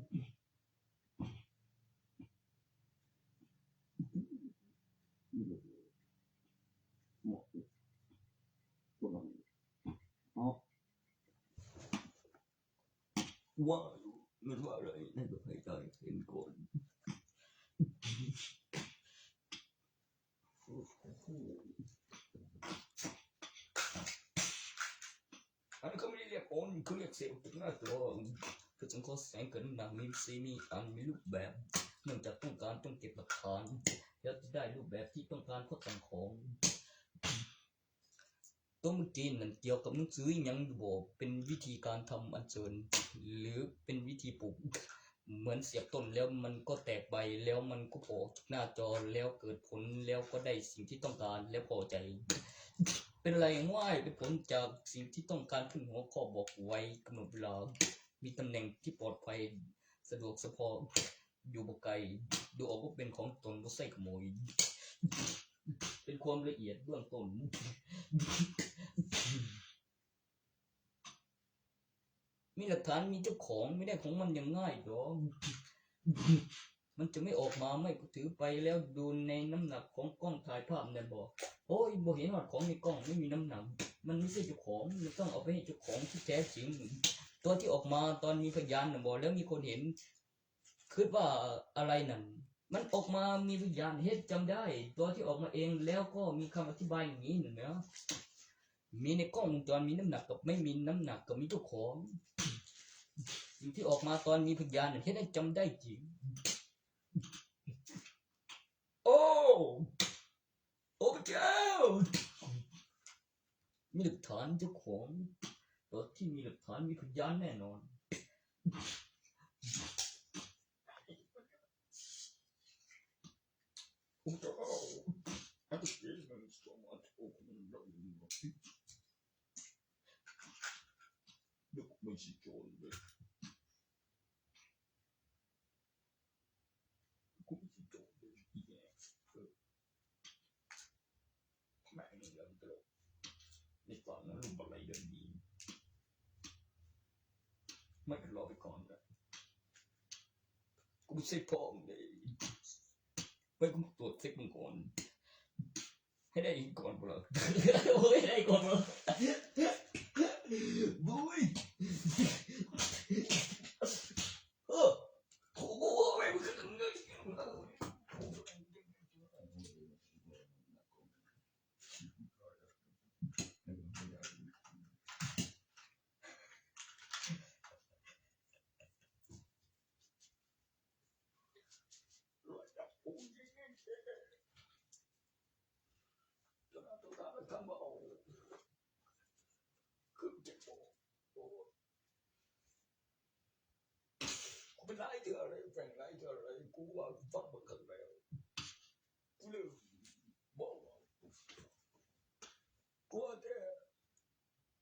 ว่ามันว่าอะไรนั่นก็ให้ได้เห็นก่อน อันนี้เขาไม่ได้เรียกโอน เขาเรียกเสียบจากหน้าจอ คือต้องขอแสงเกินหนังมีซีมีอันมีรูปแบบ เนื่องจากต้องการต้องเก็บหลักฐาน แล้วจะได้รูปแบบที่ต้องการก็สั่งของ ตัวเมื่อกี้นั่นเกี่ยวกับหนังสือหยังอยู่บ่ เป็นวิธีการทำอัญเชิญ หรือเป็นวิธีปลูก เหมือนเสียบต้นแล้วมันก็แตกใบ แล้วมันก็ออกจากหน้าจอ แล้วเกิดผล แล้วก็ได้สิ่งที่ต้องการ แล้วพอใจ เป็นอะไรง่าย เป็นผลจากสิ่งที่ต้องการขึ้นหัวข้อบอกไว้ กำหนดเวลา มีตำแหน่งที่ปลอดภัย สะดวกเฉพาะ อยู่บ่ไกล ดูออกว่าเป็นของตน บ่ใช่ขโมย เป็นความละเอียดเบื้องต้น มีหลักฐาน มีเจ้าของ ไม่ได้ของมันอย่างง่ายดอก มันจะไม่ออกมา ไม่ถือไปแล้วดูในน้ำหนักของกล้องถ่ายภาพนั่นบ่ โอ้ย บ่เห็นฮอดของในกล้อง ไม่มีน้ำหนัก มันไม่ใช่เจ้าของ มันต้องเอาไปให้เจ้าของที่แท้จริง ตัวที่ออกมาตอนมีพยานน่ะบ่ แล้วมีคนเห็น คิดว่าอะไรนั่น มันออกมามีพยานเฮ็ดจำได้ ตัวที่ออกมาเอง แล้วก็มีคำอธิบายอย่างนี้นั่นนะ มีในกล้องวงจร มีน้ำหนักกับไม่มีน้ำหนักกับมีเจ้าของ สิ่งที่ออกมาตอนมีพยานน่ะเฮ็ดให้จำได้จริง โอ้ โอ้พระเจ้า มีหลักฐานเจ้าของ ตัวที่มีหลักฐานมีพยานแน่นอน โอ้พระเจ้า I just gave them so much open love in my feet. Look, when she told me, กูไม่ใช่โจรเลยอีแย่เออแม่งเรื่องตลกในตอนนั้นลูกอะไรเดินดีไม่รอไปก่อนนะกูไม่ใช่พ่อมึงเลยไม่กูตรวจเช็คมึงก่อนให้ได้ก่อนกูเหรอโอ้ยได้ก่อนเหรอบุ้ยเออ กูเป็นหลายเทื่อเลยแฟนหลายเทื่อเลยกูว่าฟังเบิ่งครั้งแล้วกูเลยบอกว่ากูว่าแต่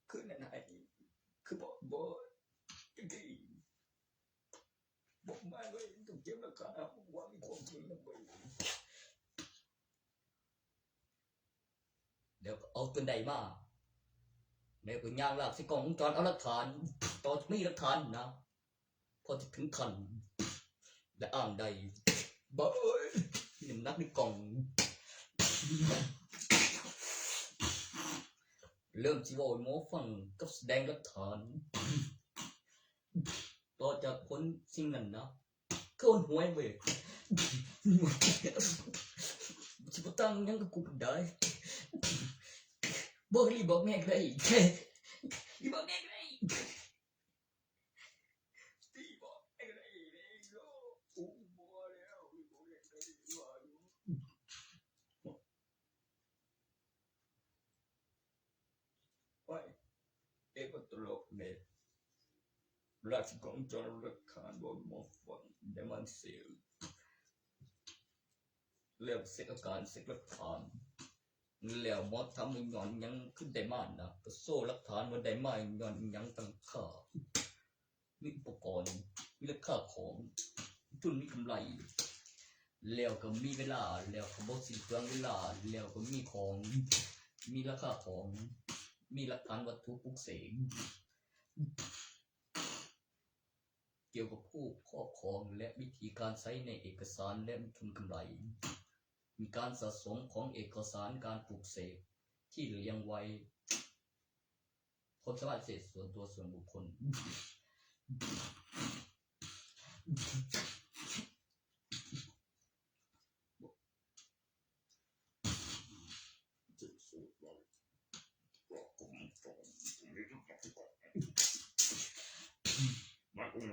คือนั่นไอ้คือบอกบอกจริงๆบอกมาเลยต้องเก็บหลักฐานว่ามีความจริงนะเว้ย เดี๋ยวเอาตัวใดมา แม่ก็ย่างลากใส่กล้องวงจรเอาหลักฐาน ต่อจากนี้หลักฐานนะ พอจะถึงขั้นและอ้างได้บ่เอ้ยมีน้ำหนักในกล้อง เริ่มสิเว้าให้หมอฟังกับแสดงหลักฐาน ต่อจากผลสิ่งนั้นนะ คือหวยเว้ย สิบ่ตั้งหยังกับกูได้ บอกรีบบอกแม่ก็ได้ รีบบอกแม่ก็ได้ รีบบอกแม่ก็ได้ โอ้ บ่แล้ว รีบบอกแม่ก็ได้ ว่าอยู่ โอ้ย เอ๊ะ มันตลกเนี่ย ราชกองจรหลักฐานบ่มาฟัง ได้มันเสีย แล้วเช็คอาการ เช็คหลักฐาน แล้วหมอถามว่าย้อนหยังคือได้มานะ ก็โชว์หลักฐานว่าได้มาย้อนหยังต่างหาก มีอุปกรณ์ มีราคาของ ทุนมีกำไร แล้วก็มีเวลา แล้วก็บ่สิ้นเปลืองเวลา แล้วก็มีของ มีราคาของ มีหลักฐานวัตถุปลุกเสก เกี่ยวกับผู้ครอบครองและวิธีการใช้ในเอกสารและมีทุนกำไร มีการสะสมของเอกสารการปลุกเสกที่เรียงไว้ ความสามารถพิเศษส่วนตัวส่วนบุคคล เ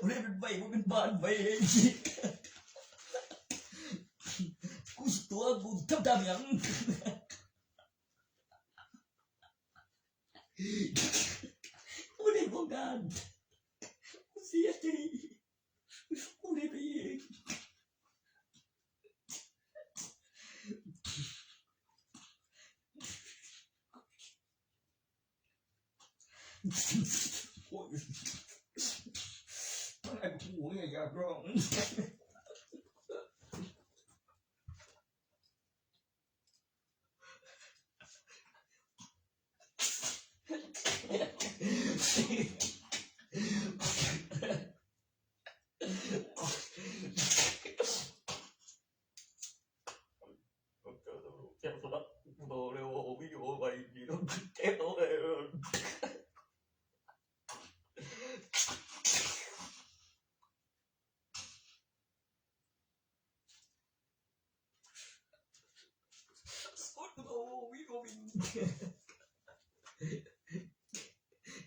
บ่ได้เป็นใบบ่เป็นบานใบเอง กูสิตัวกูทำตามหยัง กูได้บ่งาน กูเสียใจ กูได้ไปเอง โอ้ย อะไรกูเนี่ยอยากร้อง โอ้ย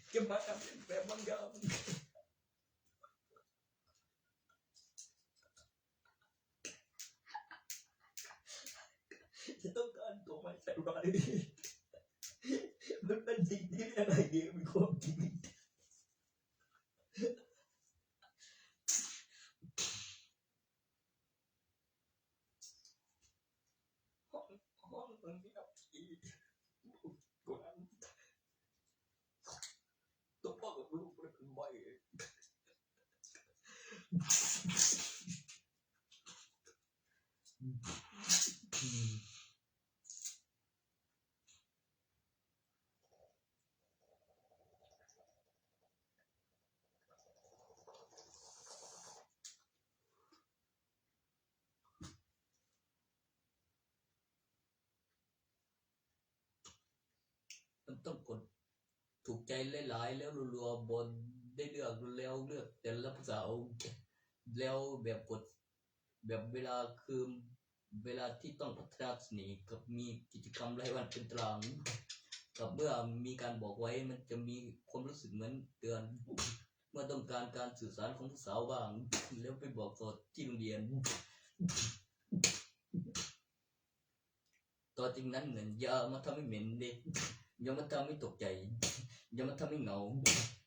เก็บมาครับแบบบางอย่าง จะต้องการตัวใหม่แต่ไร มันเป็นสิ่งที่ไม่อะไรดี มันความจริง ห้องห้องมันเงียบอีกกว่าตัวพ่อกับลูกมันเป็นใบ มันต้องกดถูกใจหลายๆ แล้วรัวๆ บนได้เลือกแล้วเลือกแต่ละภาษาเอาแล้วแบบกดแบบเวลาคือเวลาที่ต้องพัฒนาเสน่ห์กับมีกิจกรรมรายวันเป็นตารางกับเมื่อมีการบอกไว้มันจะมีความรู้สึกเหมือนเตือน เมื่อต้องการการสื่อสารของผู้สาวบ้าง แล้วไปบอกต่อที่โรงเรียน ต่อจากนั้นเนี่ยอย่ามาทำให้เหม็นเด็ก อย่ามาทำให้ตกใจ อย่ามาทำให้เหงา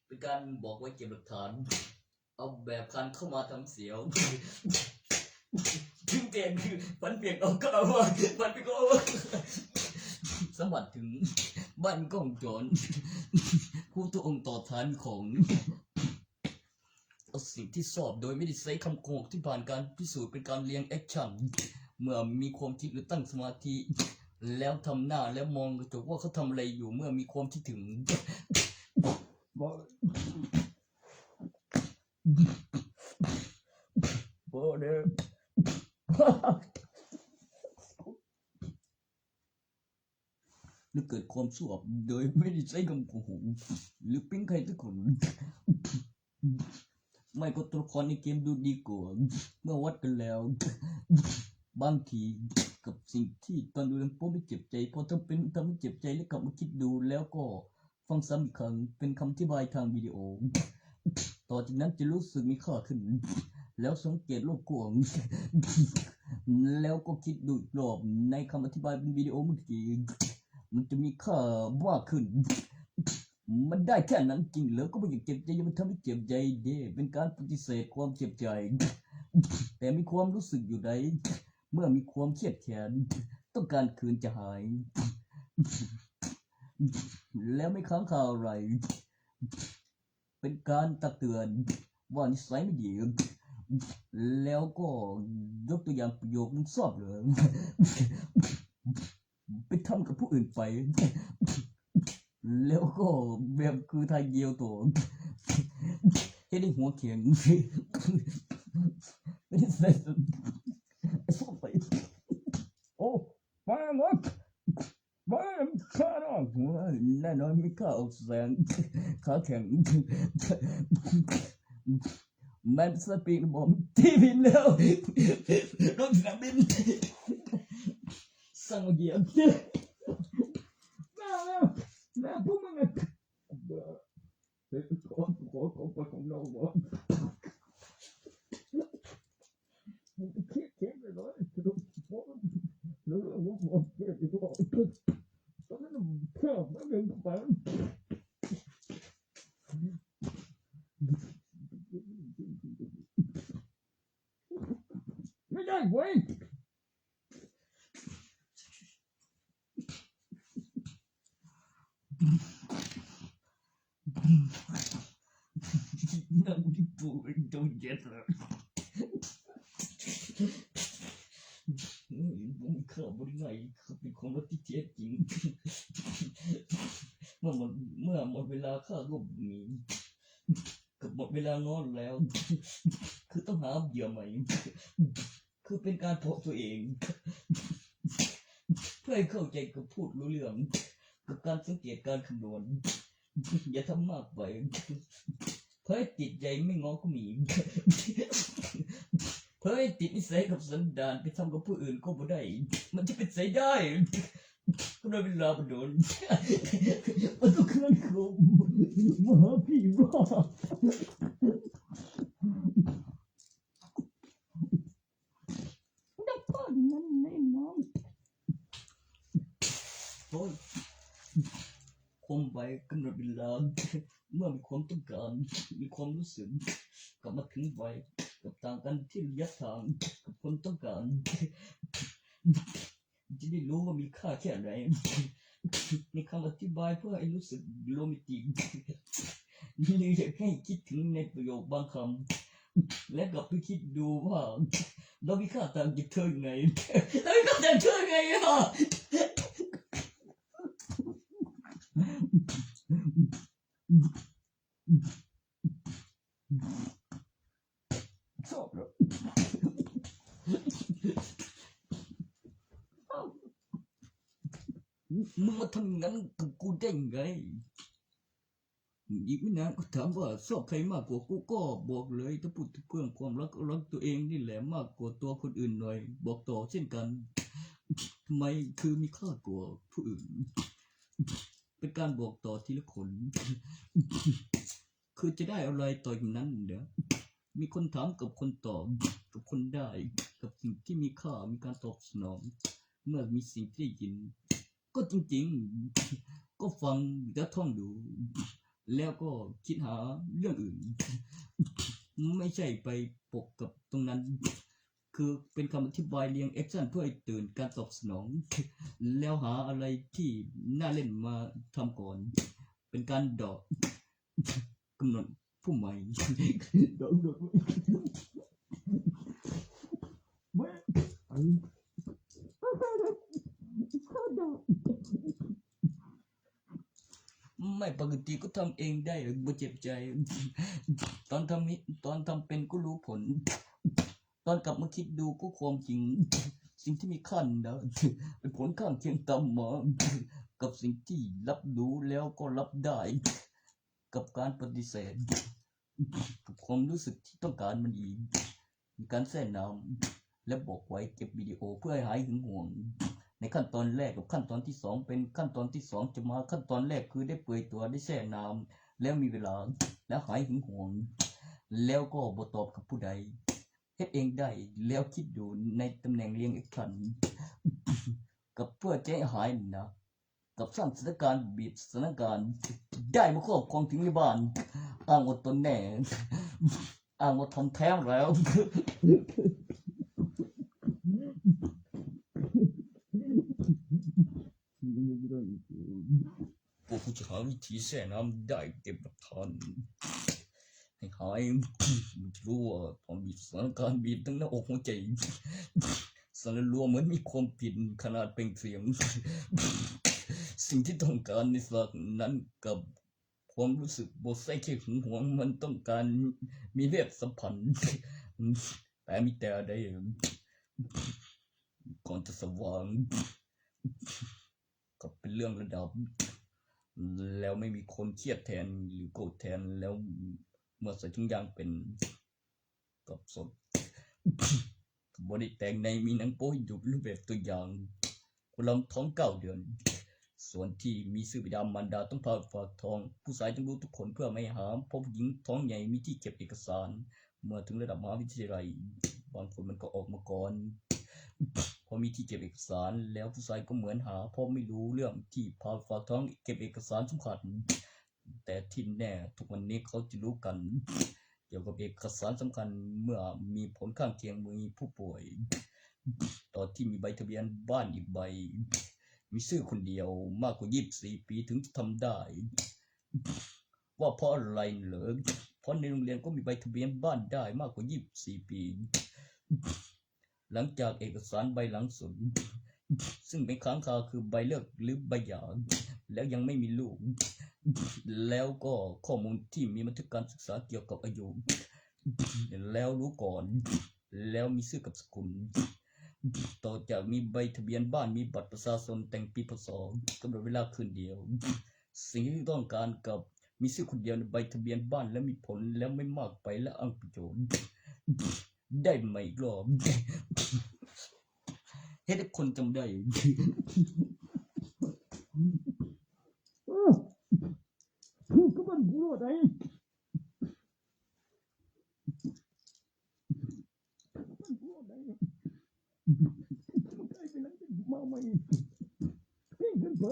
เป็นการบอกไว้เก็บหลักฐาน เอาแบบคันเข้ามาทำเสียว ถึงเตียงคือฟันเปียกเอาก็เอาว่าฟันเปียกเอาว่าสมบัติถึงบ้านกล้องจร ผู้ตัวองค์ต่อทานของ เอาสิ่งที่ชอบโดยไม่ได้ใช้คำโกหกที่ผ่านการพิสูจน์เป็นการเรียงแอคชั่น เมื่อมีความคิดหรือตั้งสมาธิ แล้วทำหน้าแล้วมองกระจกว่าเขาทำอะไรอยู่เมื่อมีความคิดถึง บอกบอกเลย หรือเกิดความชอบโดยไม่ได้ใช้คำโกหกหรือปิ๊งใครสักคน ไม่ก็ตัวละครในเกมดูดีกว่า เมื่อวัดกันแล้ว บางทีกับสิ่งที่ตอนดูนั้นผมไม่เจ็บใจ พอทำเป็นทำให้เจ็บใจแล้วกลับมาคิดดูแล้วก็ฟังซ้ำอีกครั้งเป็นคำอธิบายทางวิดีโอ ต่อจากนั้นจะรู้สึกมีค่าขึ้น แล้วสังเกตโลกกว้าง แล้วก็คิดดูอีกรอบในคำอธิบายเป็นวิดีโอเมื่อกี้ มันจะมีค่ามากขึ้น มันได้แค่นั้นจริงแล้วก็ไม่อยากเจ็บใจ อย่ามาทำให้เจ็บใจเด้ เป็นการปฏิเสธความเจ็บใจ แต่มีความรู้สึกอยู่ในเมื่อมีความเครียดแค้น ต้องการคืนจะหาย แล้วไม่ค้างคาอะไร เป็นการตักเตือนว่านิสัยไม่ดี แล้วก็ยกตัวอย่างประโยคมึงชอบเลย ไปทำกับผู้อื่นไป แล้วก็แบบคือไทยเดียวตัว เฮ็ดให้หัวแข็ง ไม่ได้ใส่สน ไอ้พวกไป โอ้ มาหมด มาข้าน้องหัวแน่นอนมีข้าออกแสง ขาแข็ง มันสปีกบอมที่บินแล้ว รถสนามบิน สั่งมาเหยียบ แม่แม่พวกมึงอะ ขอขอขอไปของเราบ่ เครียดเครียดเลยเนาะ แล้วเราก็บอกเครียดอยู่ก็บอก ตอนนั้นเพื่อนมันเป็นแบบ ไม่ได้เว้ย นั่งที่ปูเป็นโดนเย็ดเลย อืม ผมเข้าบริไงครับ เป็นความรักที่แท้จริง เมื่อหมด เมื่อหมดเวลาข้าก็มี กับหมดเวลานอนแล้ว คือต้องหาเหยื่อใหม่ คือเป็นการเพาะตัวเอง เพื่อให้เข้าใจกับพูดรู้เรื่อง กับการสังเกตการคำนวณ อย่าทำมากไป เพื่อให้ติดใจไม่ง้อก็มี เพื่อให้ติดนิสัยกับสันดานไปทำกับผู้อื่นก็บ่ได้ มันจะเป็นไปได้ ก็ได้เวลามาโดน มาทุกครั้งของมหาผีบ้า ดับก่อนนั่นแน่นอน โอ้ยความไวกำหนดเวลา เมื่อมีความต้องการ มีความรู้สึก กลับมาถึงไว กับต่างกันที่ระยะทาง กับความต้องการ จะได้รู้ว่ามีค่าแค่ไหน ในคำอธิบายเพื่อให้รู้สึกโรแมนติก หรืออยากให้คิดถึงในประโยคบางคำ และกลับไปคิดดูว่า เรามีค่าต่างจากเธอยังไง เรามีค่าต่างจากเธอยังไงอ่ะ ชอบเลย มึงมาทำอย่างนั้นกับกูได้ไง อีกไม่นานก็ถามว่าชอบใครมากกว่า กูก็บอกเลย ถ้าพูดถึงเรื่องความรัก ก็รักตัวเองนี่แหละมากกว่าตัวคนอื่นหน่อย บอกต่อเช่นกัน ทำไมคือมีค่ากว่าผู้อื่น เป็นการบอกต่อทีละคน คือจะได้อะไรต่ออย่างนั้นเด้อ มีคนถามกับคนตอบ กับคนได้ กับสิ่งที่มีค่า มีการตอบสนอง เมื่อมีสิ่งที่ได้ยิน ก็จริงๆ ก็ฟังและท่องดู แล้วก็คิดหาเรื่องอื่น ไม่ใช่ไปปกกับตรงนั้น คือเป็นคำอธิบายเรียงแอคชั่นเพื่อให้ตื่นการตอบสนอง แล้วหาอะไรที่น่าเล่นมาทำก่อน เป็นการเดาะกำหนดผู้ใหม่ เดาะกำหนดผู้ใหม่ ข้าเดา ไม่ปกติก็ทำเองได้บ่เจ็บใจ ตอนทำนี่ตอนทำเป็นก็รู้ผล ตอนกลับมาคิดดูก็ความจริง สิ่งที่มีค่านะเป็นผลข้างเคียงตามมา กับสิ่งที่รับรู้แล้วก็รับได้ กับการปฏิเสธ กับความรู้สึกที่ต้องการมันอีก มีการแช่น้ำและบอกไว้เก็บวิดีโอเพื่อให้หายหึงหวง ในขั้นตอนแรกกับขั้นตอนที่สองเป็นขั้นตอนที่สองจะมาขั้นตอนแรกคือได้เปื่อยตัวได้แช่น้ำแล้วมีเวลาแล้วหายหึงหวง แล้วก็บ่ตอบกับผู้ใดเฮ็ดเองได้แล้วคิดดูในตำแหน่งเรียงแอคชั่นกับเพื่อจะให้หายนะ กับสร้างสถานการณ์บีบสถานการณ์ได้มาครอบครองถึงในบ้านอ้างว่าตนแน่อ้างว่าทำแท้งแล้วพวกกูจะหาวิธีแช่น้ำได้เก็บหลักฐานให้หายมึงจะรู้ว่าตอนบีบสถานการณ์บีบทั้งหน้าอกหัวใจสั่นรัวเหมือนมีความผิดขนาดเปล่งเสียงสิ่งที่ต้องการในฉากนั้นกับความรู้สึกบ่ใช่แค่หึงหวงมันต้องการมีเพศสัมพันธ์แต่มีแต่ได้ก่อนจะสว่าง ก็เป็นเรื่องระดับ แล้วไม่มีคนเครียดแทนหรือโกรธแทนแล้วเมื่อใส่ถุงยางเป็นกับศพบริแต่งในมีหนังโป๊ให้ดูเป็นรูปแบบตัวอย่างคนลองท้องเก้าเดือน ส่วนที่มีชื่อบิดามารดาต้องพาฝากท้อง ผู้ชายต้องรู้ทุกคนเพื่อไม่หาเพราะผู้หญิงท้องใหญ่มีที่เก็บเอกสาร เมื่อถึงระดับมหาวิทยาลัย บางคนมันก็ออกมาก่อน พอมีที่เก็บเอกสารแล้วผู้ชายก็เหมือนหา เพราะไม่รู้เรื่องที่พาฝากท้องเก็บเอกสารสำคัญ แต่ที่แน่ทุกวันนี้เขาจะรู้กัน เกี่ยวกับเอกสารสำคัญเมื่อมีผลข้างเคียงมีผู้ป่วย ตอนที่มีใบทะเบียนบ้านอีกใบ มีชื่อคนเดียวมากกว่ายี่สิบสี่ปีถึงจะทำได้ ว่าเพราะอะไรเหรอ เพราะในโรงเรียนก็มีใบทะเบียนบ้านได้มากกว่ายี่สิบสี่ปี หลังจากเอกสารใบหลังสุด ซึ่งเป็นค้างคาคือใบเลิกหรือใบหย่า แล้วยังไม่มีลูก แล้วก็ข้อมูลที่มีบันทึกการศึกษาเกี่ยวกับอายุ แล้วรู้ก่อน แล้วมีชื่อกับสกุล ต่อจากมีใบทะเบียนบ้าน มีบัตรประชาชนแต่งปี พ.ศ. กำหนดเวลาคืนเดียว สิ่งที่ต้องการกับมีชื่อคนเดียวในใบทะเบียนบ้าน และมีผลแล้วไม่มากไปและอ้างประโยชน์ ได้ไหมอีกรอบ เฮ็ดให้คนจำได้ ก็มันกูโลดไอ้มันกูโลดไอ้มันกลายเป็นหลังจากมาใหม่พี่ขึ้นไป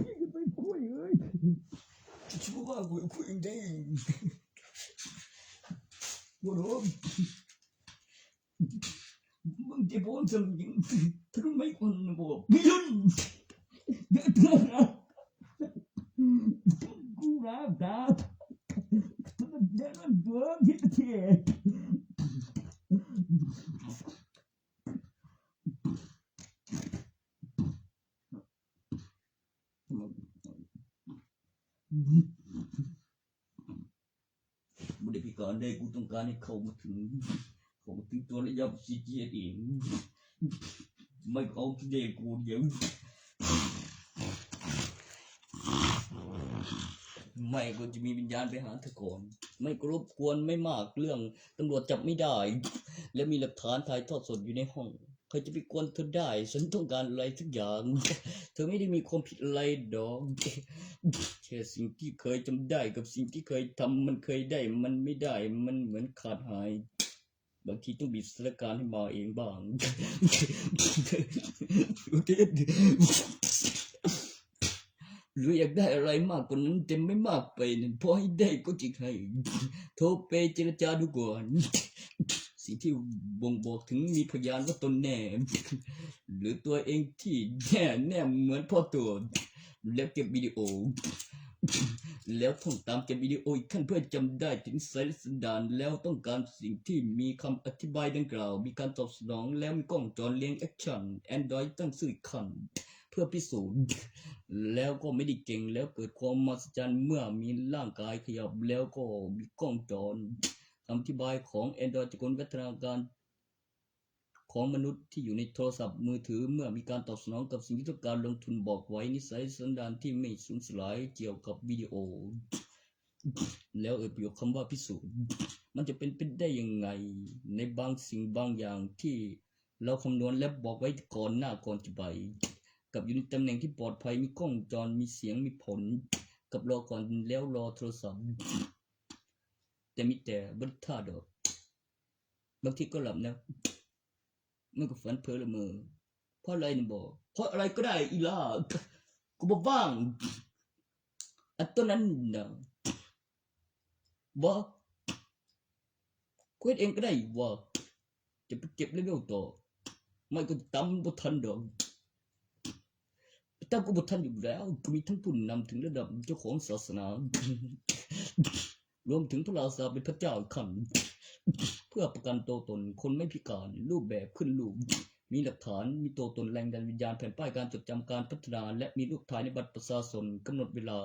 พี่ขึ้นไปคุยเอ้ย ชั่วกูคุยได้บ่รู้มึงจะพูดสมิงถึงไม่คนบอกไม่รู้เดี๋ยวเธอนะกูรักดาบเดี๋ยวมันเดือดที่เทีย บ่ได้พิการได้กูต้องการให้เข้ามาถึงเข้ามาถึงตัวระยะสี่เจ็ดเองไม่เอาที่เด็กกูเดี๋ยวไม่ก็จะมีวิญญาณไปหาเธอก่อนไม่ก็รบกวนไม่มากเรื่องตำรวจจับไม่ได้ และมีหลักฐานถ่ายทอดสดอยู่ในห้องใครจะไปกวนเธอได้ฉันต้องการอะไรทุกอย่างเธอไม่ได้มีความผิดอะไรดอกแค่สิ่งที่เคยจำได้กับสิ่งที่เคยทำมันเคยได้มันไม่ได้มันเหมือนขาดหาย บางทีต้องบีบสถานการณ์ให้มาเองบ้างหรืออยากได้อะไรมากกว่านั้นแต่ไม่มากไปนั้นพอให้ได้ก็จะให้โทรไปเจรจาดูก่อนสิ่งที่บ่งบอกถึงมีพยานว่าตนแน่ หรือตัวเองที่แน่แน่เหมือนพ่อตัวแล้วเก็บวิดีโอ แล้วท่องตามเก็บวิดีโออีกขั้นเพื่อจำได้ถึงสายสันดานแล้วต้องการสิ่งที่มีคำอธิบายดังกล่าว มีการตอบสนองแล้วมีกล้องจรเลี้ยงแอคชั่น Android ตั้งชื่ออีกขั้นเพื่อพิสูจน์แล้วก็ไม่ได้เก่งแล้วเกิดความมหัศจรรย์เมื่อมีร่างกายขยับแล้วก็มีกล้องจรคำอธิบายของ Android จะกลวัฒนาการ ของมนุษย์ที่อยู่ในโทรศัพท์มือถือเมื่อมีการตอบสนองกับสิ่งที่ต้องการลงทุนบอกไว้นิสัยสันดานที่ไม่สูญสลายเกี่ยวกับวิดีโอ แล้วเอ่ยประโยคคำว่าพิสูจน์มันจะเป็นไปได้ยังไง ในบางสิ่งบางอย่างที่เราคำนวณและบอกไว้ก่อนหน้าก่อนจะไปกับอยู่ในตำแหน่งที่ปลอดภัยมีกล้องวงจรมีเสียงมีผล กับรอก่อนแล้วรอโทรศัพท์ แต่มีแต่บริท่าดอก บางทีก็หลับนะมันก็ฝันเพ้อละเมอเพราะอะไรนี่บอกเพราะอะไรก็ได้อีหล่ากูบ่ว่างอันต้นนั้นนะบอกกูเฮ็ดเองก็ได้ว่าจะไปเก็บเลเวลต่อไม่ก็ตามบ่ทันดอกตามกูบ่ทันอยู่แล้วกูมีทั้งผู้นำถึงระดับเจ้าของศาสนารวมถึงพระราชาเป็นพระเจ้าอีกขั้นเพื่อประกันตัวตนคนไม่พิการรูปแบบขึ้นรูปมีหลักฐานมีตัวตนแรงดันวิญญาณแผ่นป้ายการจดจำการพัฒนา และมีรูปถ่ายในบัตรประชาชนกำหนดเวลา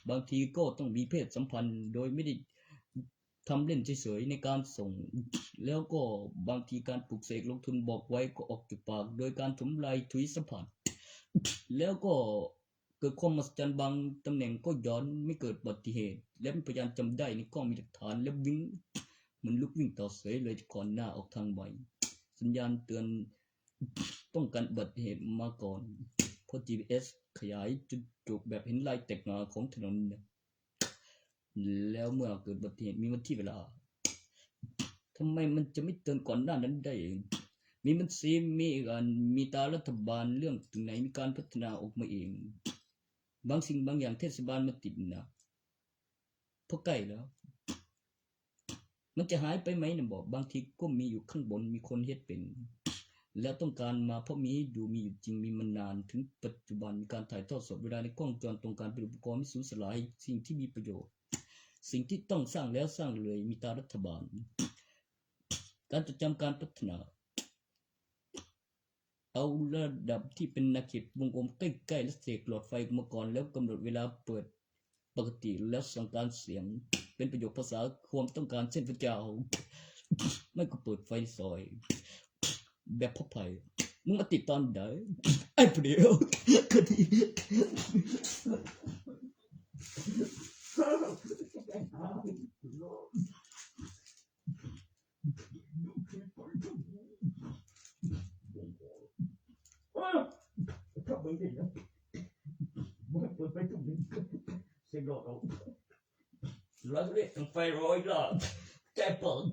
บางทีก็ต้องมีเพศสัมพันธ์โดยไม่ได้ทำเล่นเฉยๆในการส่ง แล้วก็บางทีการปลุกเสกลงทุนบอกไว้ก็ออกจากปาก โดยการถมลายถุยสัมผัส แล้วก็เกิดความมหัศจรรย์บางตำแหน่งก็ย้อนไม่เกิดอุบัติเหตุ และมีพยานจำได้ในกล้องมีหลักฐานและวิ่งเหมือนลูกวิ่งต่อเสยเลยก่อนหน้าออกทางใหม่สัญญาณเตือนป้องกันอุบัติเหตุมาก่อนเพราะ จีพีเอส ขยายจุดจุกแบบเห็นลายแตกหนาของถนนเนี่ยแล้วเมื่อเกิดอุบัติเหตุมีวันที่เวลาทำไมมันจะไม่เตือนก่อนหน้านั้นได้เองมีมันซีมีอีกอันมีตารัฐบาลเรื่องถึงไหนมีการพัฒนาออกมาเอง บางสิ่งบางอย่างเทศบาลมาติดนะเพราะใกล้แล้ว มันจะหายไปไหมนะบอกบางทีก็มีอยู่ข้างบนมีคนเฮ็ดเป็น แล้วต้องการมาเพราะมีดูมีอยู่จริงมีมานานถึงปัจจุบันมีการถ่ายทอดสดเวลาในกล้องจรตรงการเป็นอุปกรณ์ที่สูญสลายสิ่งที่มีประโยชน์ สิ่งที่ต้องสร้างแล้วสร้างเลยมีตารัฐบาล การจดจำการพัฒนา เอาระดับที่เป็นนาเขตวงกลมใกล้ๆและเสกหลอดไฟออกมาก่อนแล้วกำหนดเวลาเปิดปกติแล้วสั่งการเสียงเป็นประโยคภาษาความต้องการเช่นพระเจ้าไม่ก็เปิดไฟซอยแบบพระไพรมึงมาติดตอนไหนไอ้ผู้เดียวคดี เราเราเราเรียกถึงไฟร้อยล้านแต่เปิด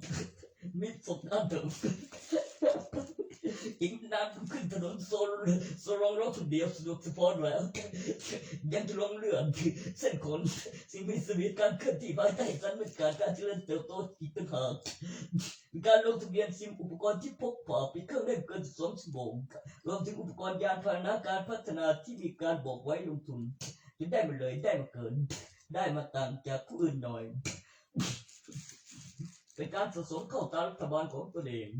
มิดสดหน้าเดิม อีกนานก็ขึ้นถนนโซลโซลองรถคนเดียวสะดวกสปอร์ตแล้ว ยังจะลงเรือเส้นขนสิ่งมีชีวิตการเคลื่อนที่ภายใต้การเมืองการการเจริญเติบโตอีกต่างหาก การลงทะเบียนซิมอุปกรณ์ที่พกพาเป็นเครื่องเล่นเกินสองชั่วโมงรวมถึงอุปกรณ์ยานพาหนะการพัฒนาที่มีการบอกไว้ลงทุนจะได้มาเลยได้มาเกิน ได้มาต่างจากผู้อื่นหน่อย เป็นการสะสมเข้าตารัฐบาลของตัวเอง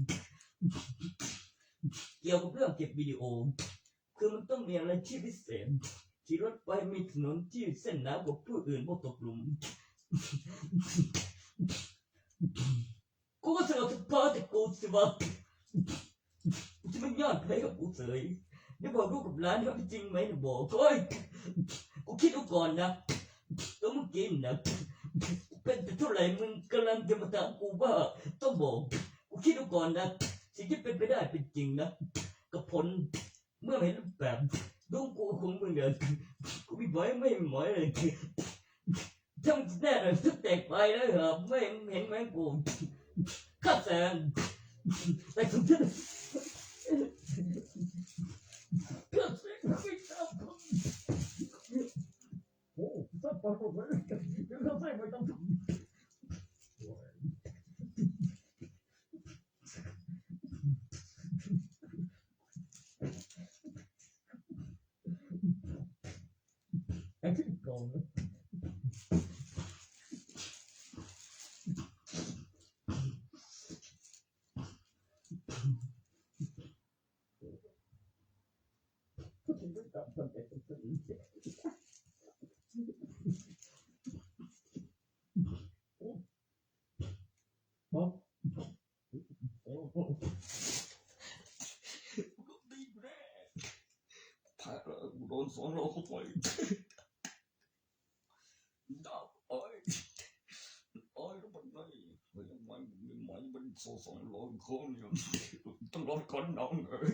เกี่ยวกับเรื่องเก็บวิดีโอ คือมันต้องมีอะไรที่พิเศษที่รถไฟมีถนนที่เส้นหนากว่าผู้อื่นบ่ตกหลุม กูก็เสือกสะพอแต่กูสิว่ากูจะไม่ยอดแพ้กับกูเสยได้บอกลูกกับหลานว่าเป็นจริงไหมนะบอกโอ้ยกูคิดดูก่อนนะแล้วมึงกินนะเป็นเท่าไหร่มึงกำลังจะมาถามกูว่าต้องบอกกูคิดดูก่อนนะสิ่งที่เป็นไปได้เป็นจริงนะกับผลเมื่อเห็นแบบดวงกูของมึงเนี่ยกูไม่ไหวไม่ไหวเลย ถ้ามันแน่เลยถ้าแตกไปแล้วเหรอไม่เห็นไหมกูข้าแสงแต่สุดท้ายข้าแสงไม่ทำโอ้สัตว์ปรากฏเลยเดี๋ยวเราใส่ไม่ต้องทำ โดนสองโลเข้าไป ดาวเอ้ยเอ้ยแล้วมันไม่ไม่ไม่ไม่มันโซ่สองร้อยคนเนี่ยต้องรอดก่อนน้องเอ้ย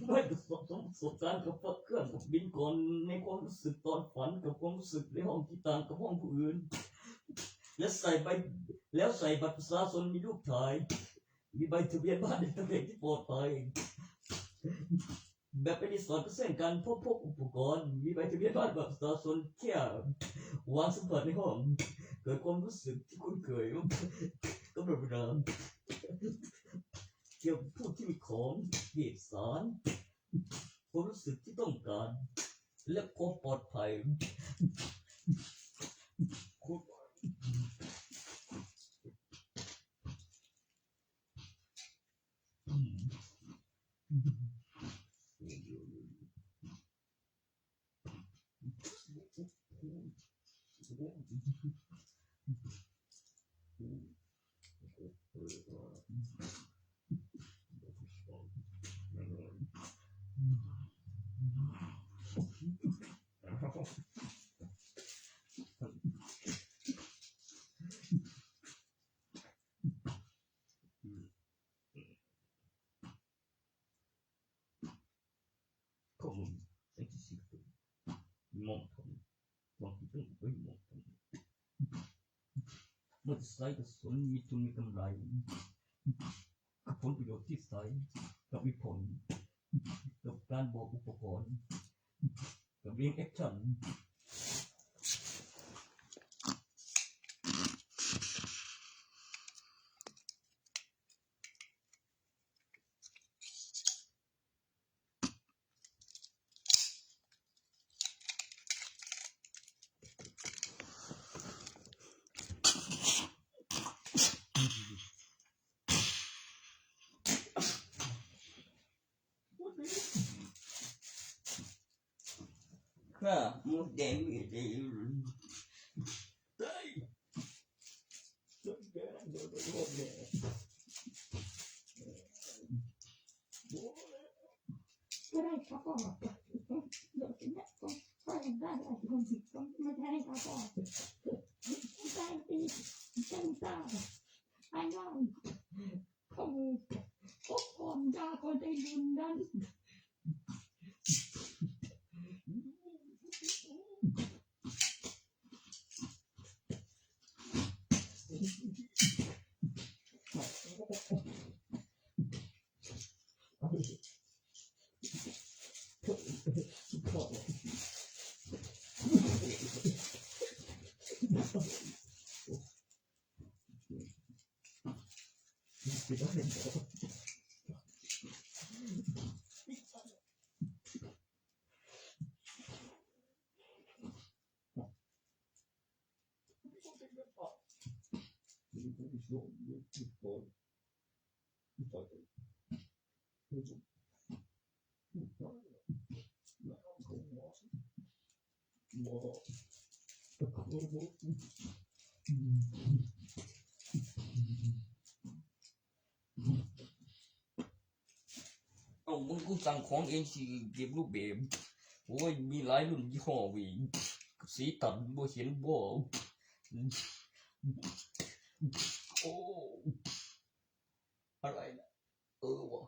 ไม่ประสบประสบการณ์กับเครื่องกับบินก่อนในความรู้สึกตอนฝันกับความรู้สึกในห้องที่ต่างกับห้องผู้อื่น และใส่ใบแล้วใส่บัตรประชาชนมีรูปถ่าย มีใบทะเบียนบ้านในตำแหน่งที่ปลอดภัย แบบไปรีสอร์ทก็เช่นกันพบพบอุปกรณ์ มีใบทะเบียนบ้านแบบประชาชนแค่วางสัมผัสในห้องเกิดความรู้สึกที่คุ้นเคยก็เป็นเวลาเกี่ยวกับผู้ที่มีของเอกสารความรู้สึกที่ต้องการ และความปลอดภัย Comment existe montant quantitan oi montant เมื่อใช้กับสนมีทุนมีกำไรกับผลประโยชน์ที่ใช้กับมีผลกับการบอกอุปกรณ์กับเรียงแอคชั่น ค่ะหมดแดงเลยเฮ้ย ก็ได้ครับพ่อเดี๋ยวจะได้ก็ได้อะไรผมก็ไม่ได้ครับพ่อได้ปีจังตาไอ้น้องผมก็ผมยาก็ได้ดุนนั้น เอามึงกูสั่งของเองสิเก็บรูปแบบ โอ้ย มีหลายรุ่นยี่ห้อเว้ย สีตัดบ่เห็นบ่ โอ้ อะไรนะ เออวะ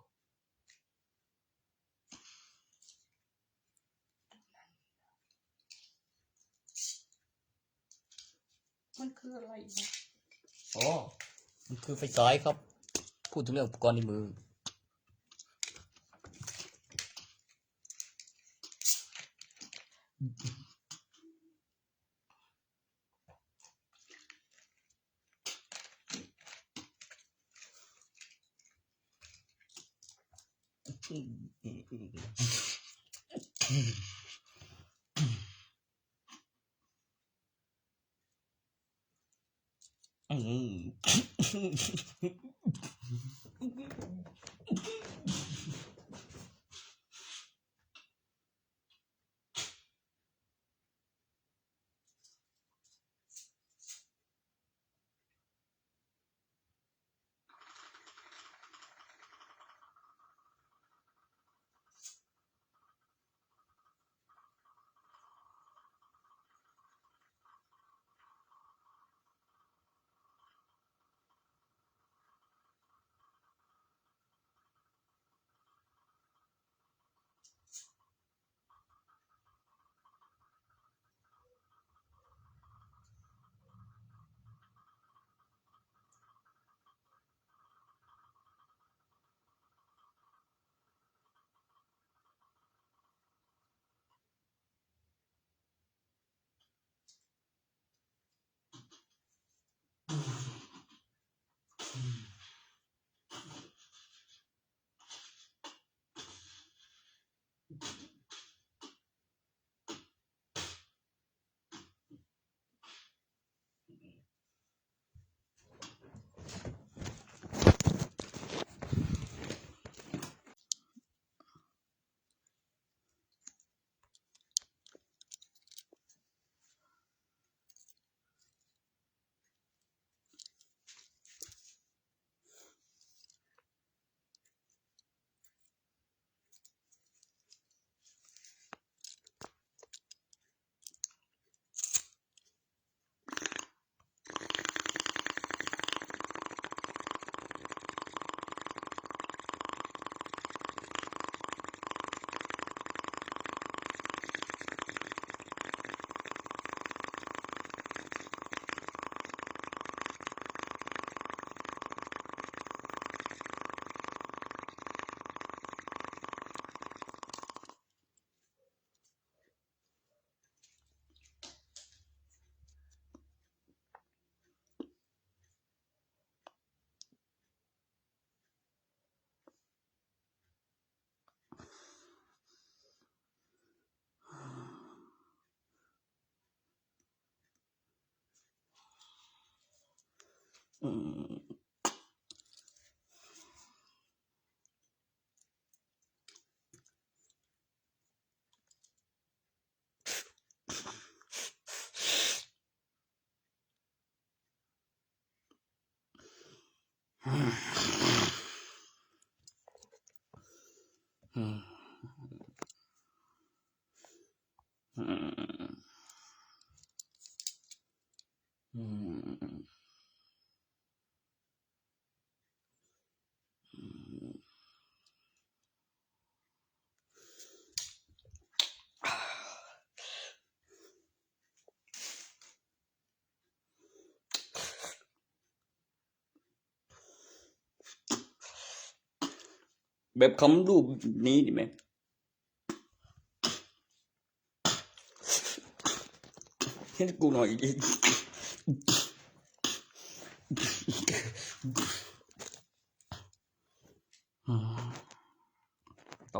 มันคืออะไรนะ อ๋อ มันคือไฟฉายครับ พูดถึงเรื่องอุปกรณ์ในมือ อืม แบบคำรูปนี้ดีไหม ให้กูหน่อยดิ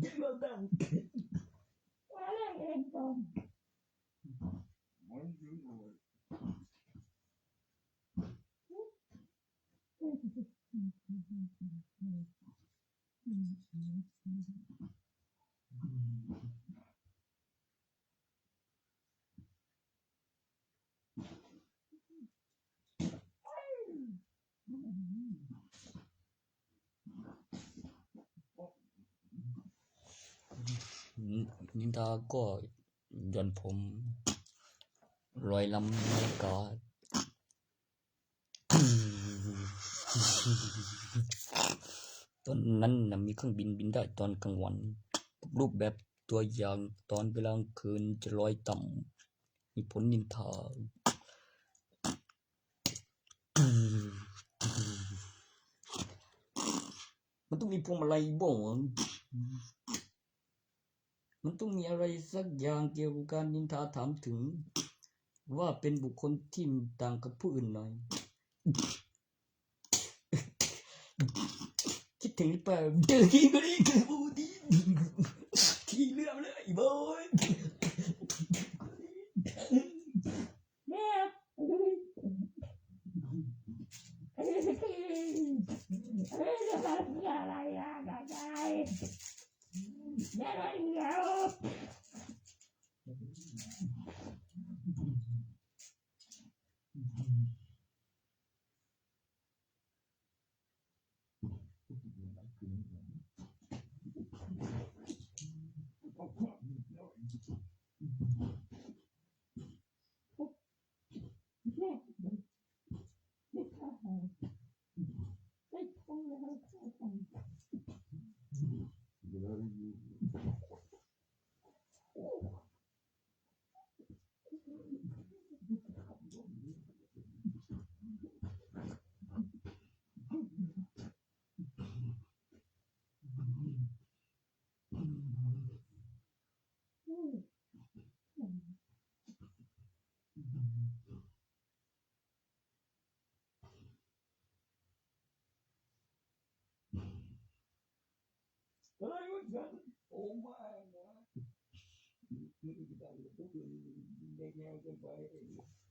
Give her back. Why not let go? Ninja ก็หย่อนผมลอยลำในอากาศ ตอนนั้นนะมีเครื่องบินบินได้ตอนกลางวัน รูปแบบตัวอย่างตอนเวลากลางคืนจะลอยต่ำ มีผลนินทา มันต้องมีพวงมาลัยบ้างวะ มันต้องมีอะไรสักอย่างเกี่ยวกับการนินทาถามถึง ว่าเป็นบุคคลที่ต่างกับผู้อื่นหน่อย คิดถึงหรือเปล่า เจอขี้ก็ได้ เจอผู้ดี ขี้เรื่องเลยไอ้บอย เนี่ย อะไรอะ อะไรอะ อะไรอะ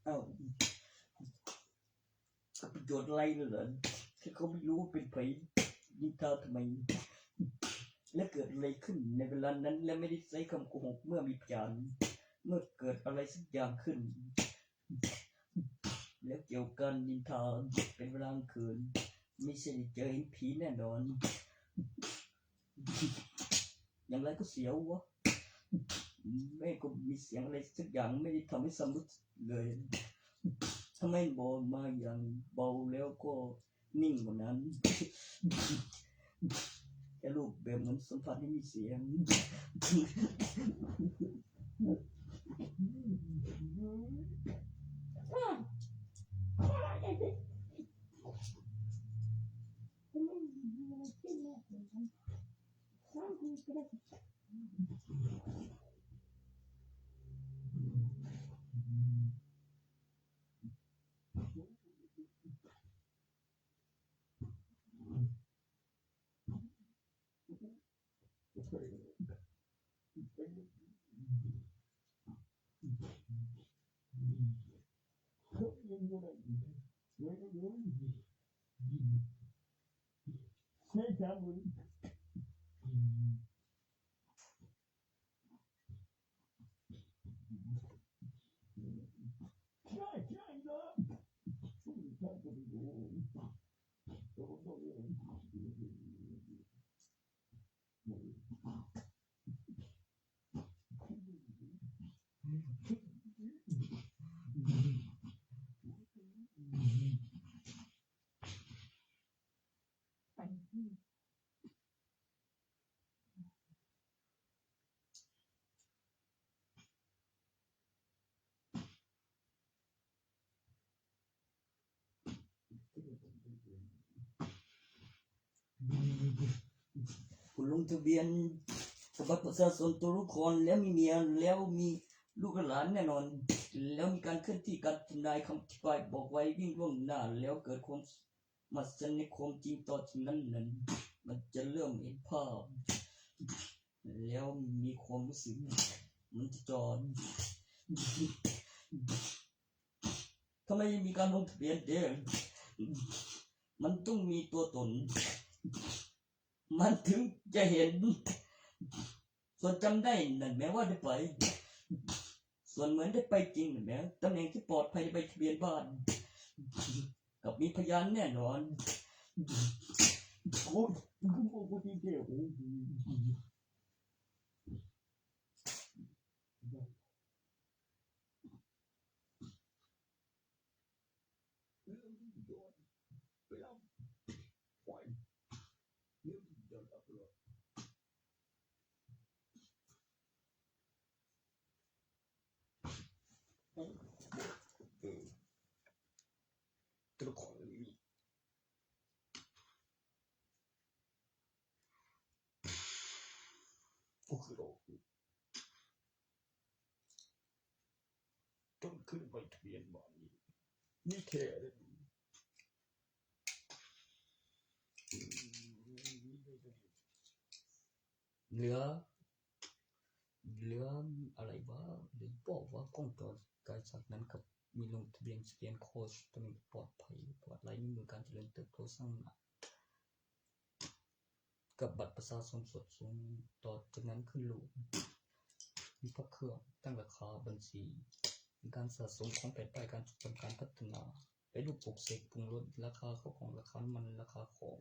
เอ้า ประโยชน์อะไรเหรอ ที่เขาไม่รู้ว่าเป็นใคร นินทาทำไม และเกิดอะไรขึ้นในเวลานั้น และไม่ได้ใช้คำโกหกเมื่อมีพยาน เมื่อเกิดอะไรสักอย่างขึ้น แล้วเกี่ยวกันนินทาเป็นเวลากลางคืน ไม่ใช่เจอเห็นผีแน่นอน อย่างไรก็เสียววะ แม่ก็มีเสียงอะไรสักอย่างไม่ได้ทำให้สำนึกเลย ทำไมบอกมาอย่างเบาแล้วก็นิ่งกว่านั้น แค่รูปแบบเหมือนสัมผัสที่มีเสียง คุณลงทะเบียนกับบัตรประชาชนตัวละครแล้วมีเมียแล้วมีลูกหลานแน่นอน แล้วมีการเคลื่อนที่การทำนายคำทำนายบอกไว้วิ่งล่วงหน้า แล้วเกิดความมหัศจรรย์ในความจริงต่อจากนั้นนั้น มันจะเริ่มเห็นภาพ แล้วมีความรู้สึก มันจะจอน ทำไมมีการลงทะเบียนเด้อ มันต้องมีตัวตน มันถึงจะเห็น ส่วนจำได้นั่นแม้ว่าได้ไป ส่วนเหมือนได้ไปจริงนั่นแม้ตำแหน่งที่ปลอดภัยได้ไปทะเบียนบ้าน กับมีพยานแน่นอน โอ้ย โอ้ย โอ้ย โอ้ย ตัวละครนี้ โอ้คือโลก ต้องขึ้นไปทะเบียนบ้านอีก นี่แค่ เหลือ เหลืออะไรวะ หรือบอกว่ากล้องจอไกลจากนั้นกับมีลงทะเบียนสแกนโค้ด ตำแหน่งปลอดภัย ปลอดลายนิ้วมือ การเจริญเติบโตสร้างหนัก กับบัตรประชาชนสดสูง ต่อจากนั้นขึ้นรูป มีพระเครื่อง ตั้งราคา บัญชี มีการสะสมของแผนป้ายการจดจำการพัฒนา ไปรูปปลุกเสกปรุงรส ราคาเข้าของ ราคาน้ำมัน ราคาของ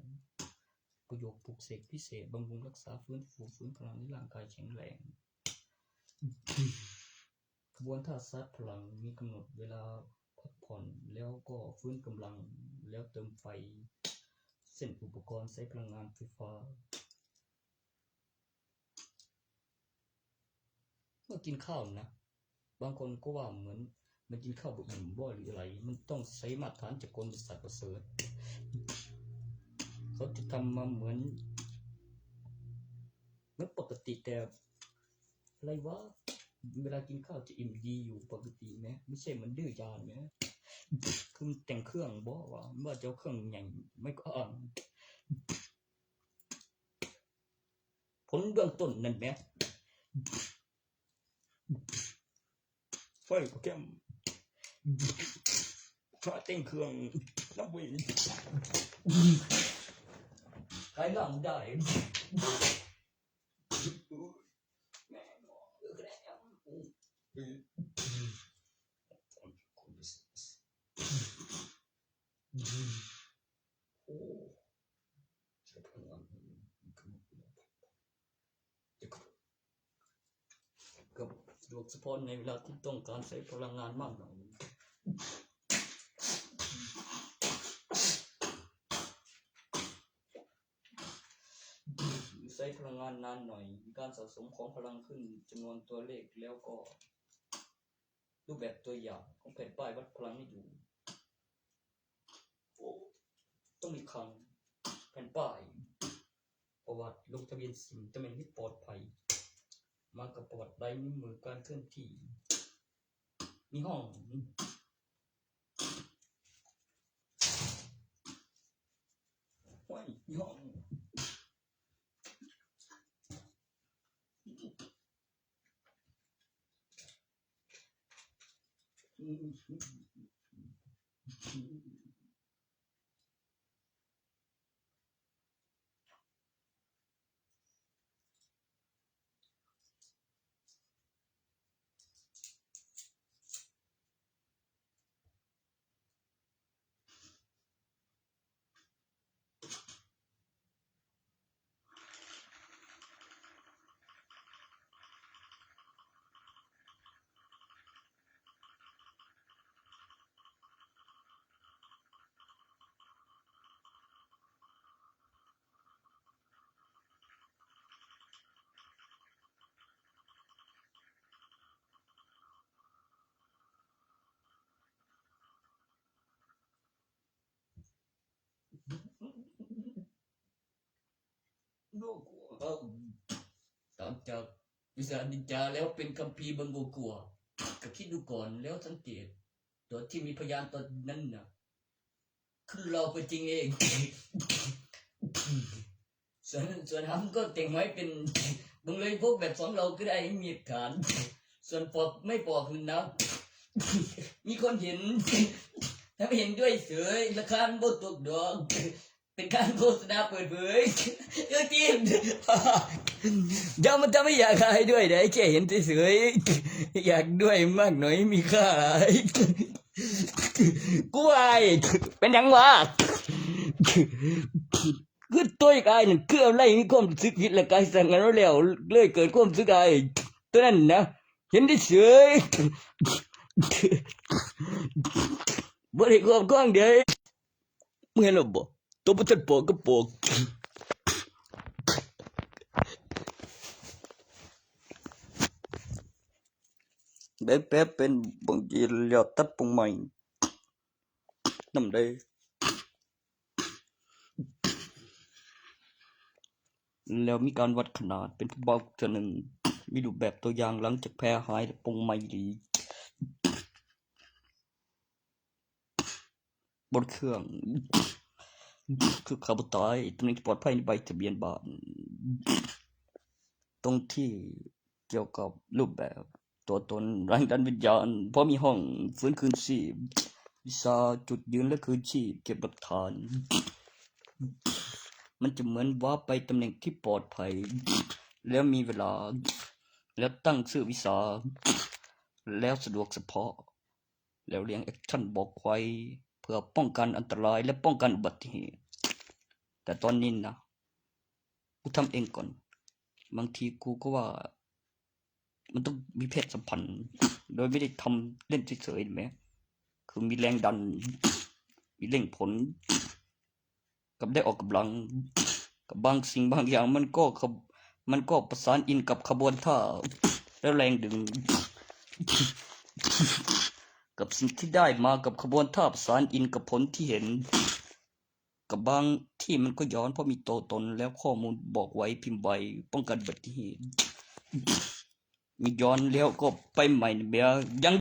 ประโยคปลุกเสกพิเศษ บำรุงรักษา ฟื้นฟู ฟื้นพลังให้ร่างกายแข็งแรง ขบวนท่าชาร์จพลัง มีกำหนดเวลาพักผ่อน แล้วก็ฟื้นกำลัง แล้วเติมไฟ เส้นอุปกรณ์ใช้พลังงานไฟฟ้า เมื่อกินข้าวนะ บางคนก็ว่าเหมือนมันกินข้าวบ่อิ่มบ่หรืออะไร มันต้องใช้มาตรฐานจากคนบริษัทประเสริฐ เขาจะทำมาเหมือน เหมือนปกติ แต่อะไรวะ เวลากินข้าวจะอิ่มดีอยู่ปกติไหม ไม่ใช่มันดื้อยาไหม คือมันแต่งเครื่องบอกว่า ว่าจะเอาเครื่องใหญ่ไม่ก็อ่อน พ ลเบื้องต้นนั่นแหม ไฟก็แคม ขาเต็งเครื่อง น้ำเวยไขล่างได้ แม่ง โอ้ ใช้พลังงาน ก็สะดวกสะพอนในเวลาที่ต้องการใช้พลังงานมากหน่อย ใช้พลังงานนานหน่อย มีการสะสมของพลังขึ้นจำนวนตัวเลขแล้วก็ รูปแบบตัวอย่างของแผ่นป้ายวัดพลังนี้อยู่ โอ้ ต้องมีคลังแผ่นป้าย ประวัติลงทะเบียนสินตำแหน่งที่ปลอดภัย มากับประวัติลายนิ้วมือการเคลื่อนที่ มีห้อง ห้อง มีห้อง โลก เอ่อ ตามจากวิสานิจจาแล้วเป็นคัมภีร์เบิ่งกัวกัว ก็คิดดูก่อนแล้วสังเกต ตัวที่มีพยานตอนนั้นน่ะ คือเราไปจริงเอง ส่วน ส่วนหำก็แต่งไว้เป็น มึงเลยพวกแบบสองเราก็ได้มีหลักฐาน ส่วนปอบไม่ปอบนั่นนะ มีคนเห็น ถ้าไม่เห็นด้วยเสย ราคามันบ่ตกดอก เป็นการโฆษณาเปิดเผย เออจริง เดี๋ยวมันจะไม่อยากขายด้วยนะ แค่เห็นเฉยๆ อยากด้วยมากหน่อย มีค่าหลาย กูอาย เป็นหยังวะ คือตัวอีกอายนั่น คืออะไรมีความรู้สึกผิดและกายสั่งกันแล้ว เลยเกิดความรู้สึกอาย ตัวนั้นนะ เห็นได้เฉย บ่ได้ครอบครองเด้ มึงเห็นหรือบ่ ตัวบ่ทันปอกก็ปอก แบบ แบบเป็นบางทีแล้วตัดปงใหม่ นำได้ แล้วมีการวัดขนาดเป็นผู้เบาเทื่อหนึ่ง มีรูปแบบตัวอย่างหลังจากแผลหายและปงใหม่ดี บนเครื่อง คือข่าวผู้ตาย ตำแหน่งที่ปลอดภัยในใบทะเบียนบ้าน ตรงที่เกี่ยวกับรูปแบบตัวตน แรงดันวิญญาณ พอมีห้องฟื้นคืนชีพ วิชาจุดยืนและคืนชีพ เก็บหลักฐาน มันจะเหมือนว่าไปตำแหน่งที่ปลอดภัย แล้วมีเวลา แล้วตั้งชื่อวิชา แล้วสะดวกเฉพาะ แล้วเรียงแอคชั่นบอกไว้ เพื่อป้องกันอันตรายและป้องกันอุบัติเหตุ แต่ตอนนี้นะ กูทำเองก่อน บางทีกูก็ว่า มันต้องมีเพศสัมพันธ์ โดยไม่ได้ทำเล่นเฉยๆไหม คือมีแรงดัน มีเร่งผล กับได้ออกกำลัง กับบางสิ่งบางอย่างมันก็ขบ- มันก็ประสานอินกับขบวนท่า และแรงดึง กับสิ่งที่ได้มากับขบวนท่าประสานอินกับผลที่เห็น กับบางที่มันก็ย้อนเพราะมีตัวตนแล้วข้อมูลบอกไว้พิมพ์ไว้ป้องกันอุบัติเหตุ มีย้อนแล้วก็ไปใหม่เบียร์ยัง